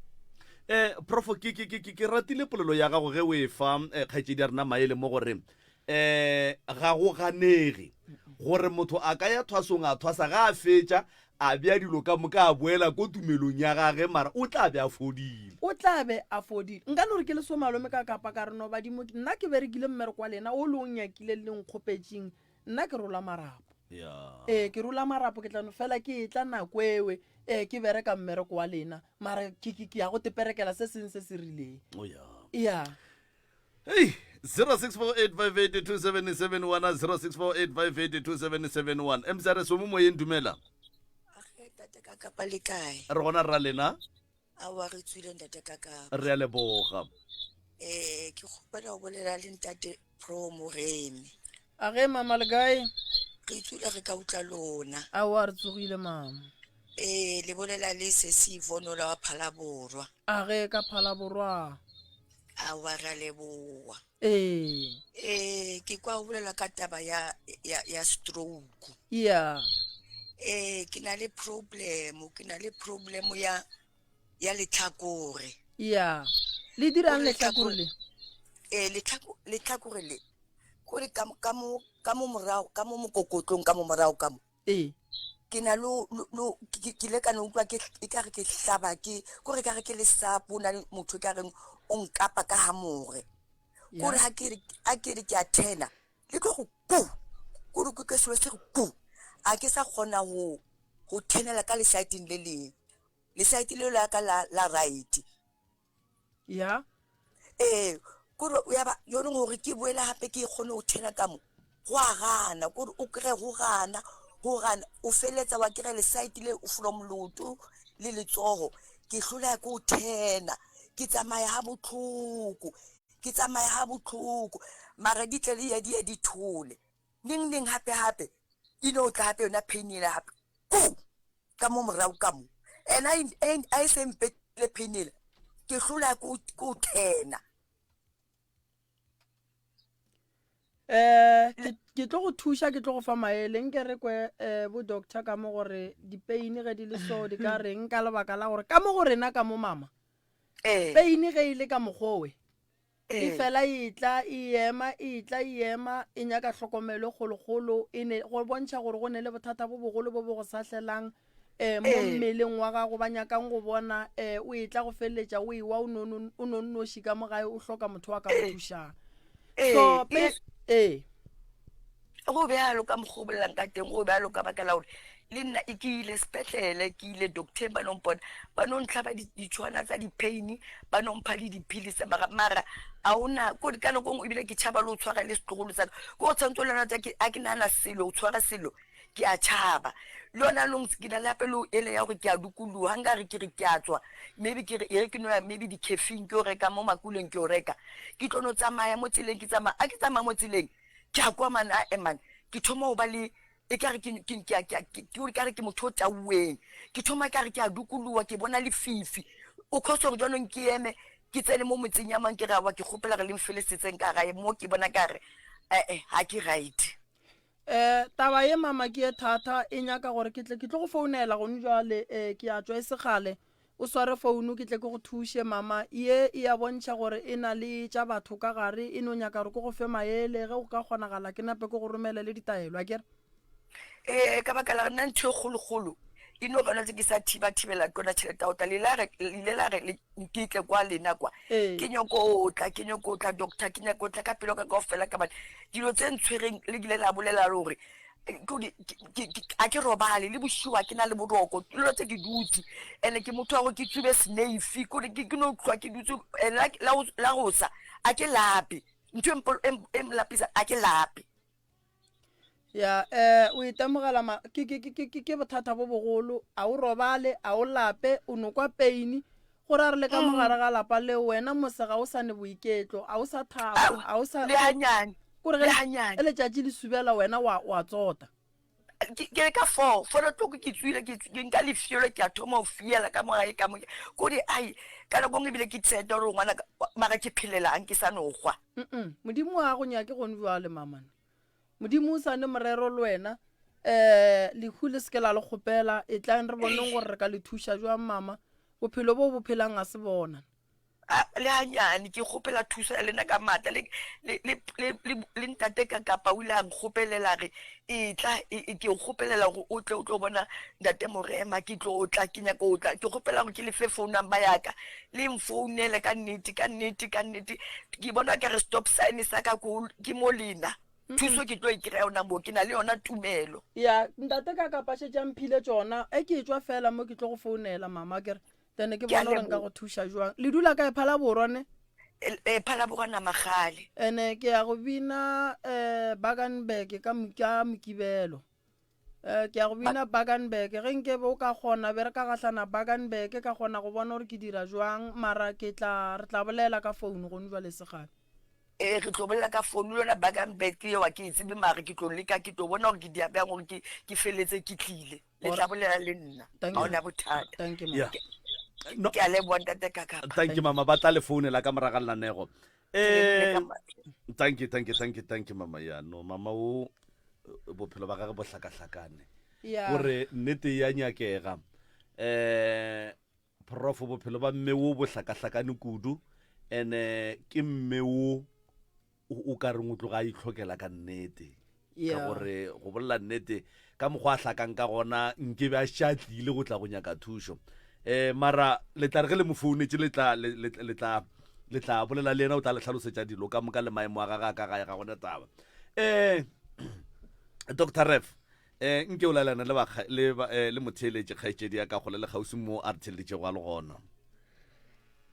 Eh, Profo, ke, ke, ke, ke, ke ratile polelo ya gago ge o e fa eh, kgaetšedi ya rena maele mo gore eh, ga go ganege gore motho a ka ya thwasong a thwasa ga a fetša a bea dilo ka moka a boela ko tumelong ya gage mara o tla be a fodile. O tla be a fodile. Nka no re ke le so malome ka kapa ka re no badimo nna ke berekile mmereko wa lena o le o nyakile le nkgopetšeng nna ke rola marapo. Ee, ke rola marapo, ke tla no fela ke etla nako ewe, ee, ke bereka mmereko wa lena, mara ke, ke, ke ya go teperekela se seng se se rileng. Oh, yeah. Yeah. Hey, 0648582771 0648582771 MCR so mo moyeng dumela. Tate ka kapa le kae? Re gona rra lena. Aowa re tswile ntate ka kapa. Re a leboga. Eh ke kgopela go bolela le ntate Pro Moremi. A ge mama le kae? Re tswile re ka utlwa lona. Aowa re tsogile mama. Eh le bolela le sesi Yvonne ola wa Phalaborwa. A ge ka Phalaborwa. Aowa re a leboga. Ee. Eh ke kwa o bolela ka taba ya ya ya stroke. Yeah. Eh ke na le problem, ke na le problem ya ya letlhakore. Yeah. Le dirang letlhakore le? Eh letlhako letlhakore le. Kore ka ka mo ka mo morago ka mo mokokotlong ka mo morago ka mo. Ee. Ke na lo lo ke ile ka no utlwa ke e ka re ke hlaba ke kore ka re ke lesapo na le motho e ka reng o nkapa ka hamore. Kore ha ke re a ke re ke a thena le tlo go ku kore ke ke selo se go ku a ke sa kgona go go thenela ka lesaeteng le leng lesaete leo la ka la la right. Ya. Ee, kore ya ba yone gore ke boele gape ke kgone go thena ka mo go a gana kore o kry go gana go gana o feletsa wa kry lesaete le from leoto le letsogo ke hlola ke o thena ke tsamaya ga botlhoko ke tsamaya ga botlhoko mara di tle le ya di ya di thole neng neng gape gape e no tla gape yona pain ele gape ku ka mo morago ka mo and a e se mpetile pain ele. Ke hlola ke o thena. Eh, ke ke tlo go thuša ke tlo go fa maele nke re kwe um bo doctor ka mo gore dipeine ge di le so di ka reng ka lebaka la gore ka mo go rena ka mo mama eh. peine ge e le ka mokgowe e fela e tla e ema e tla e ema e nyaka tlhokomelo e kgolokgolo e ne go bontšha gore go ne le bothata bo bogolo bo bo go sahlelang um mo mmeleng wa gago ba nyakang go bona um o e tla go feleletša o ewa o nonnoši ka mo gae o hloka motho wa ka go thušang so ee go bjalo ka mokgwa o bolelang ka teng go bjalo ka baka la gore le nna e ke ile sepetlele ke ile doctor ba no mpona ba no ntlhaba ditšhwana tsa di-pain ba no mpha le diphilisi mara mara a ona kore ka nako nngwe ebile ke tšhaba le go tshwara le setlogolo tsaka ko go tshwanetse o lena a ke nagana selo o tshwara selo ke a tšhaba le yona anong ke na le gape le ele ya gore ke a dukologa nka re ke re ke a tswa maybe ke re e re ke no ya maybe di-cafeng ke o reka mo makuleng ke o reka ke tlo no tsamaya mo tseleng ke tsamaya a ke tsamaya mo tseleng ke a kwa mane a emane ke thoma go ba le e ka re ke re ke motho o tauweng ke thoma ka re ke a dukologa ke bona lefifi o kgose gore jaanong ke eme ke tsene mo motseng ya mang ke re awa ke kgopela re le mfelesetseng ka gae mo ke bona ka re ee ga ke right Um taba ye mama ke ye thata e nyaka gore ke tle ke tlo go founela gone jwale um ke a tšwa e segale o sware founu ke tle ke go thuše mama ye e a bontšha gore e na le tša batho ka gare e no nyaka gore ke go fe maele ge go ka kgonagala ke nape ke go romele le ditaelo a kere ee ka baka la nna ntho e kgolokgolo e no gona tse ke sa thiba thibela ke yona tšhelete ya go tla le ile la re ke tle kwa lena kwa ke nyoko tla ke nyoko tla doctor ke nyako tla ka pelo ka kaofela ka bane dilo tse ntshwereng le kile la bolela gore a ke robale le bošego a ke na le boroko dilo tse ke dutse and-e ke motho wa gore ke tsube snaife kore ke no tlwa ke dutse la go sa a ke lape ntho e lapisa a ke lape Ya, eh, o itemogela ma, ke, ke, ke, ke, ke bothata bo bogolo, a o robale, a o lape, o no kwa pain, go ra re le ka mogare ga lapa leo, wena mose ga o sa ne boiketlo, a o sa thaba, a o sa, Le hanyane, kore le ge hanyane. ge letšatši le subela wena wa, wa tsota. Ke ke re ka four, four o'clock ke tswile, ke ke nka lefielo ke a thoma go fiela ka mo gae ka mo, kore ai, ka nako nngwe ebile ke tseta gore ngwanaka, mara ke phelelang ke sa no hwa. Mm-mm, Modimo ga a go nyake gone bjale, mamane. Modimo o sa ne morero le wena. Um lehu le seke la le kgopela. Etlang re boneng gore re ka le thuša jwang, mama. Bophelo bo bo phelang ga se bona. A, le ganyane, ke kgopela thuso ya lena ka maatla. Le, le, le, le, le, le ntate ka kapa o ile a nkgopelela re, etla, e, e, ke o kgopelela gore o tle o tlo bona ntate Morema, ke tlo tla, ke nyaka go tla. Ke kgopela gore ke le fe phone number ya ka, le mfounele ka nnete, ka nnete, ka nnete. Ke bona ka re stop sign sa ka ko, ke mo lena. Thuso ke tlo e kry-a yona mo, ke na le yona tumelo. Ya, ntate ka kapa šetše a mphile tšona. E ke etšwa fela mo ke tlo go founela mama akere. Then ke Ke a bone gore nka leboga. go thuša jwang. Le dula kae Phalaborwa ne? E, Phalaborwa Namagale. Ene ke ya go bina um Bakenberg ka ka Mokibelo. Um ke ya go bina Bakenberg. Ge nke be o ka kgona be re ka gahlana Bakenberg ka kgona go bona gore ke dira jwang mara ke tla re tla bolela ka founu gone jwale segale. Ee, re tlo bolela ka founu le yona Bakenberg eo ga ke e tsebe mare ke tlo leka ke tlo bona gore ke dia bjang gore ke ke feletse ke tlile. Le tla bolela le nna. Thank Ga you. ona bothata. Thank you, mama. Yeah. No. Ke a leboga ntate Kakapa. Thank you mama ba tla le founela ka moraga lenanego. Ke lebogile Eh ka matla. thank you thank you thank you thank you mama ya no mama o eh, bophelo ba gagwe bo hlakahlakane. Yeah. Gore nnete ya nyakega. Eh prof bophelo ba mme wo bo hlakahlakane kudu ene ke mme wo o ka reng o tloga a itlhokela ka nnete ka gore go bolela nnete ka mokgwa a hlakang ka gona nke be a še a tlile go tla go nyaka thušo um mara le tla re ge le mo founetše le tla le tla le tla bolela le yena o tla le hlalosetša dilo ka moka le maemo a gage a ka gae ga gona taba um doctor ref um nke o laelana le le eh, le motheeletše kgaetšedi ya ka gole le kgauswi mo a re theeleditšego a le gona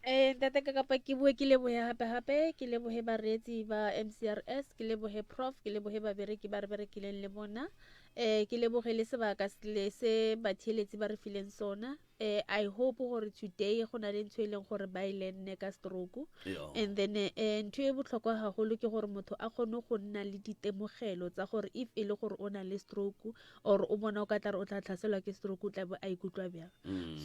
Eh, ntate ka kapa ke bue ke lebohe gape gape ke lebohe bareetsi ba MCRS ke lebohe prof ke lebohe babereki ba re berekileng le bona eh ke leboge le sebaka le se batheeletsi ba re fileng sona. Eh, I hope gore today go na le ntho e leng gore ba e lenne ka stroke. Yeah. And then eh, ntho e botlhokwa gagolo ke gore motho a kgone go nna le ditemogelo tsa gore if e le gore o na le stroke or o bona o ka tla re o tla tlhaselwa ke stroke o tla bo a ikutlwa bjang.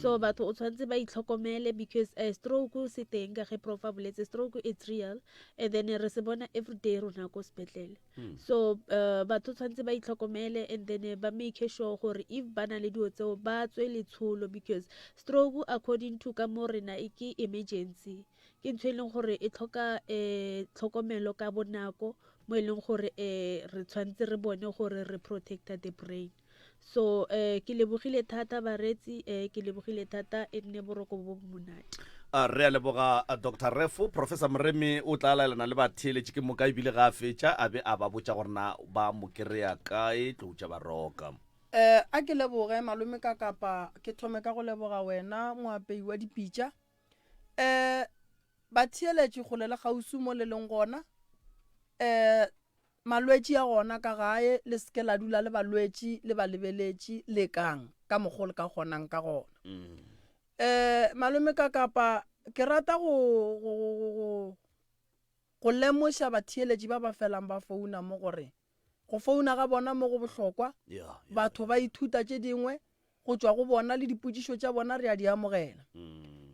So batho o tshwanetse ba itlhokomele because eh, stroke se teng ka ge prof a boletse stroke it's real and then re se bona everyday rona ko sepetlele. So uh, batho tshwanetse ba itlhokomele and then eh, ba make sure gore if ba na le dilo tseo ba tswe letsholo because stroke according to ka mo rena e ke emergency ke ntho e leng gore e tlhoka um tlhokomelo ka bonako mo e leng gore um re tshwanetse re bone gore re protecta the brain so um ke lebogile thata bareetsi um ke lebogile thata e nne boroko bo bo monate. A re a leboga Doctor Refo. Professor Moremi o tla laelana le batheeletši ke moka ebile ga a fetša a be a ba botša gore na ba mo kry-a kae tlou tša baroka. Eh, a ke leboge malome ka kapa ke thome ka go leboga wena moapei wa dipitša. Eh, batheeletši kgole le kgauswi mo le leng gona. Eh, Malwetši a gona ka gae, le se ke la dula le balwetši le ba lebeletše, lekang ka mokgo le ka kgonang ka gona. Um malome ka kapa ke rata go, go, go, go, go lemoša batheeletši ba ba felang ba founa mo gore go founa ga bona mo go bohlokwa, batho ba ithuta tše dingwe, go tšwa go bona le dipotšišo tša bona re a di amogela.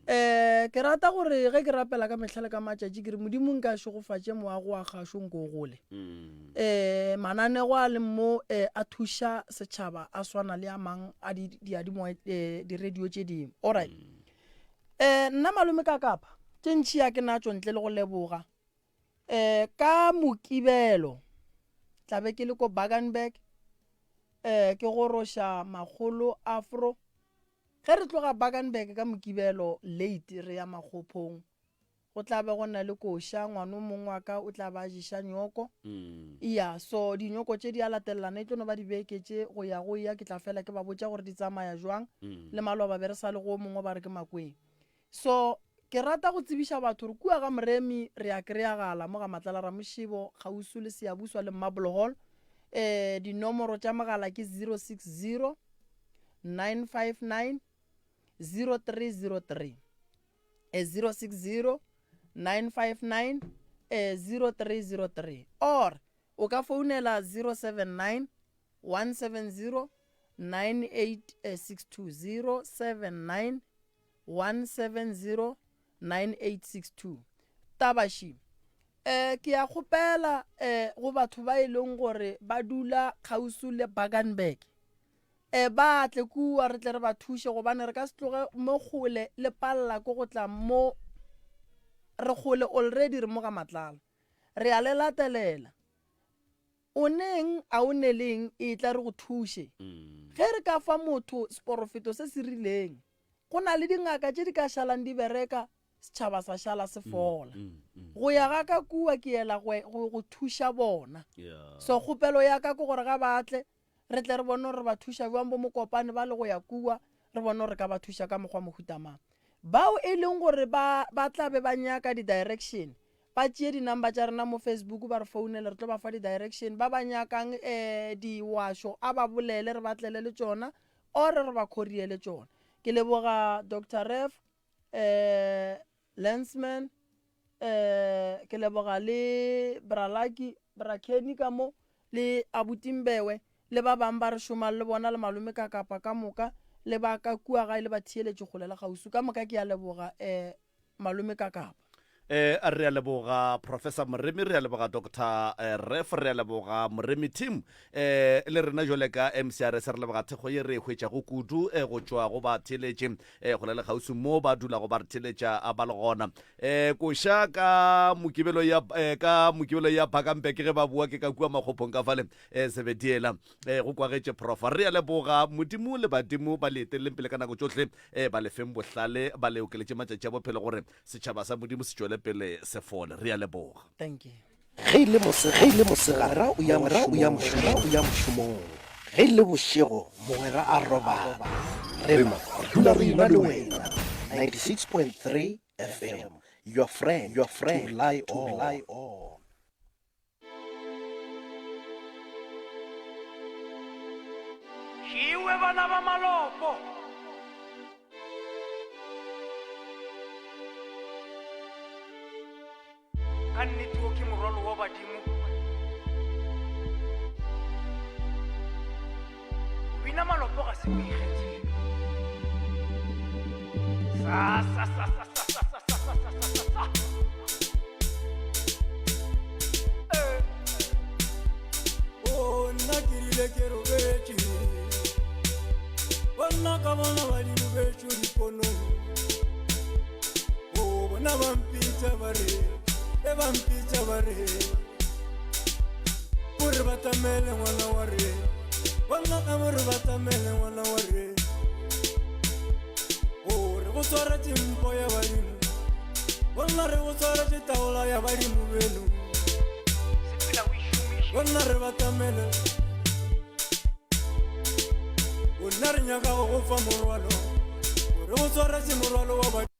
Um ke rata gore ge ke rapela ka mehla le ka matšatši ke re Modimo nka šegofatše moago wa kgašo nko o gole. Um mananego a leng mo um a thuša setšhaba a swana le a mang a diyadimoya um di-radio tše dingwe. Alright. Um nna malome ka kapa tše ntši a ke natšo ntle le go leboga. Um ka Mokibelo tla be ke le ko Bakenberg um ke goroša makgolo afro. Ge re tloga Bakenberg ka Mokibelo late re ya Makgophong, go tla be go na le koša, ngwano mong wa ka o tla ba a ješa nyoko. Iya, so dinyoko tše di a latelelana, e tlo no ba dibeke tše go ya go ya, ke tla fela ke ba botša gore di tsamaya jwang. Le maloba be re sa le go o mongwe ba re ke Makweng. So, ke rata go tsebiša batho gore kua ga Moremi re a kreyagala mo ga Matlala Ramošebo kgauswi le Siyabuswa le Marble Hall. Eh, dinomoro tša mogala ke 060 959 0303. Eh, 060 959 eh, 0303 or o ka founela 079 170 9862 079 1709862. Taba še, eh, ke a kgopela eh, go batho ba e leng gore ba dula kgauswi le Bakenberg, eh, ba tle kua re tle re ba thuše gobane re ka se tloge mo kgole le palela ko go tla mo re kgole already re mo ga Matlala. Re a le latelela. O neng a o neleng etla re go thuše. Ge re ka fa motho seporofeto se se rileng, go na le dingaka tše di ka šalang di bereka, setšhaba sa šala se fola. Go ya ga ka kua ke yela go, go, go thuša bona. So kgopelo ya ka ke gore ga ba tle, re tle re bone gore re ba thuša bjang bo mokopane ba le go ya kua, re bone gore re ka ba thuša ka mokgwa mohuta mang. Bao e leng gore ba, ba tla be ba nyaka di-direction, ba tšee di-number tša rena mo Facebook ba re founele, re tlo ba fa di-direction. Ba ba nyakang um diwašo a ba bolele re ba tlele le tšona or re ba couriele tšona. Ke leboga Doctor Rev um Lensman, um ke leboga le Bra Lucky, Bra Kenny ka mo le Abuti Mbewe le ba bang ba re šomang le bona le malome ka kapa ka moka le ba ka kua gae le batheeletši kgole le kgauswi ka moka ke a leboga um malome ka kapa. Eh, re a leboga Professor Moremi, re a leboga Doctor eh, Ref, re a leboga Moremi team. Eh, le rena jwale ka MCRS re leboga thekgo ye re e hwetšago kudu eh, go tšwa go batheeletši eh, go le kgauswi mo ba dulago ba re theeletša a ba le gona. Eh, koša ka mokibelo ya eh, ka mokibelo ya Bakampe ke ge ba bua ke ka kua makgophong ka fale eh, Sebediela eh, go kwagetše profa. Re a leboga Modimo le badimo ba le eteleleng pele ka nako tšohle eh, ba le feng bohlale ba le okeletše matšatši a bophelo gore Setšhaba sa Modimo se tšwele pele se fole. Re a leboga. Thank you. Ge e le mose, ge e le mosegare, o ya o ya o ya mošomong. Ge e le bošego, mogwera a robala. Re mo dula re ena le wena. 96.3 FM, your friend, your friend to rely on. To rely on. Šiwe bana ba malopo. Ka nnete wo ke morwalo wa badimo. Go bina malopo ga se boikgethelo. Sa sa sa sa sa sa sa sa sa sa sa sa. Oh, nna ke rile ke robetše bona ka bona badimo bešo diponong o bona ba mpitša ba re e ba mpitša ba re gore ba tamele ngwana wa re bona ka gore ba tamele ngwana wa re gore go swaretše mpo ya badimo bona re go swaretše taola ya badimo beno bona re ba tamele bona re nyaka go go fa morwalo gore go swaretše morwalo wa badimo.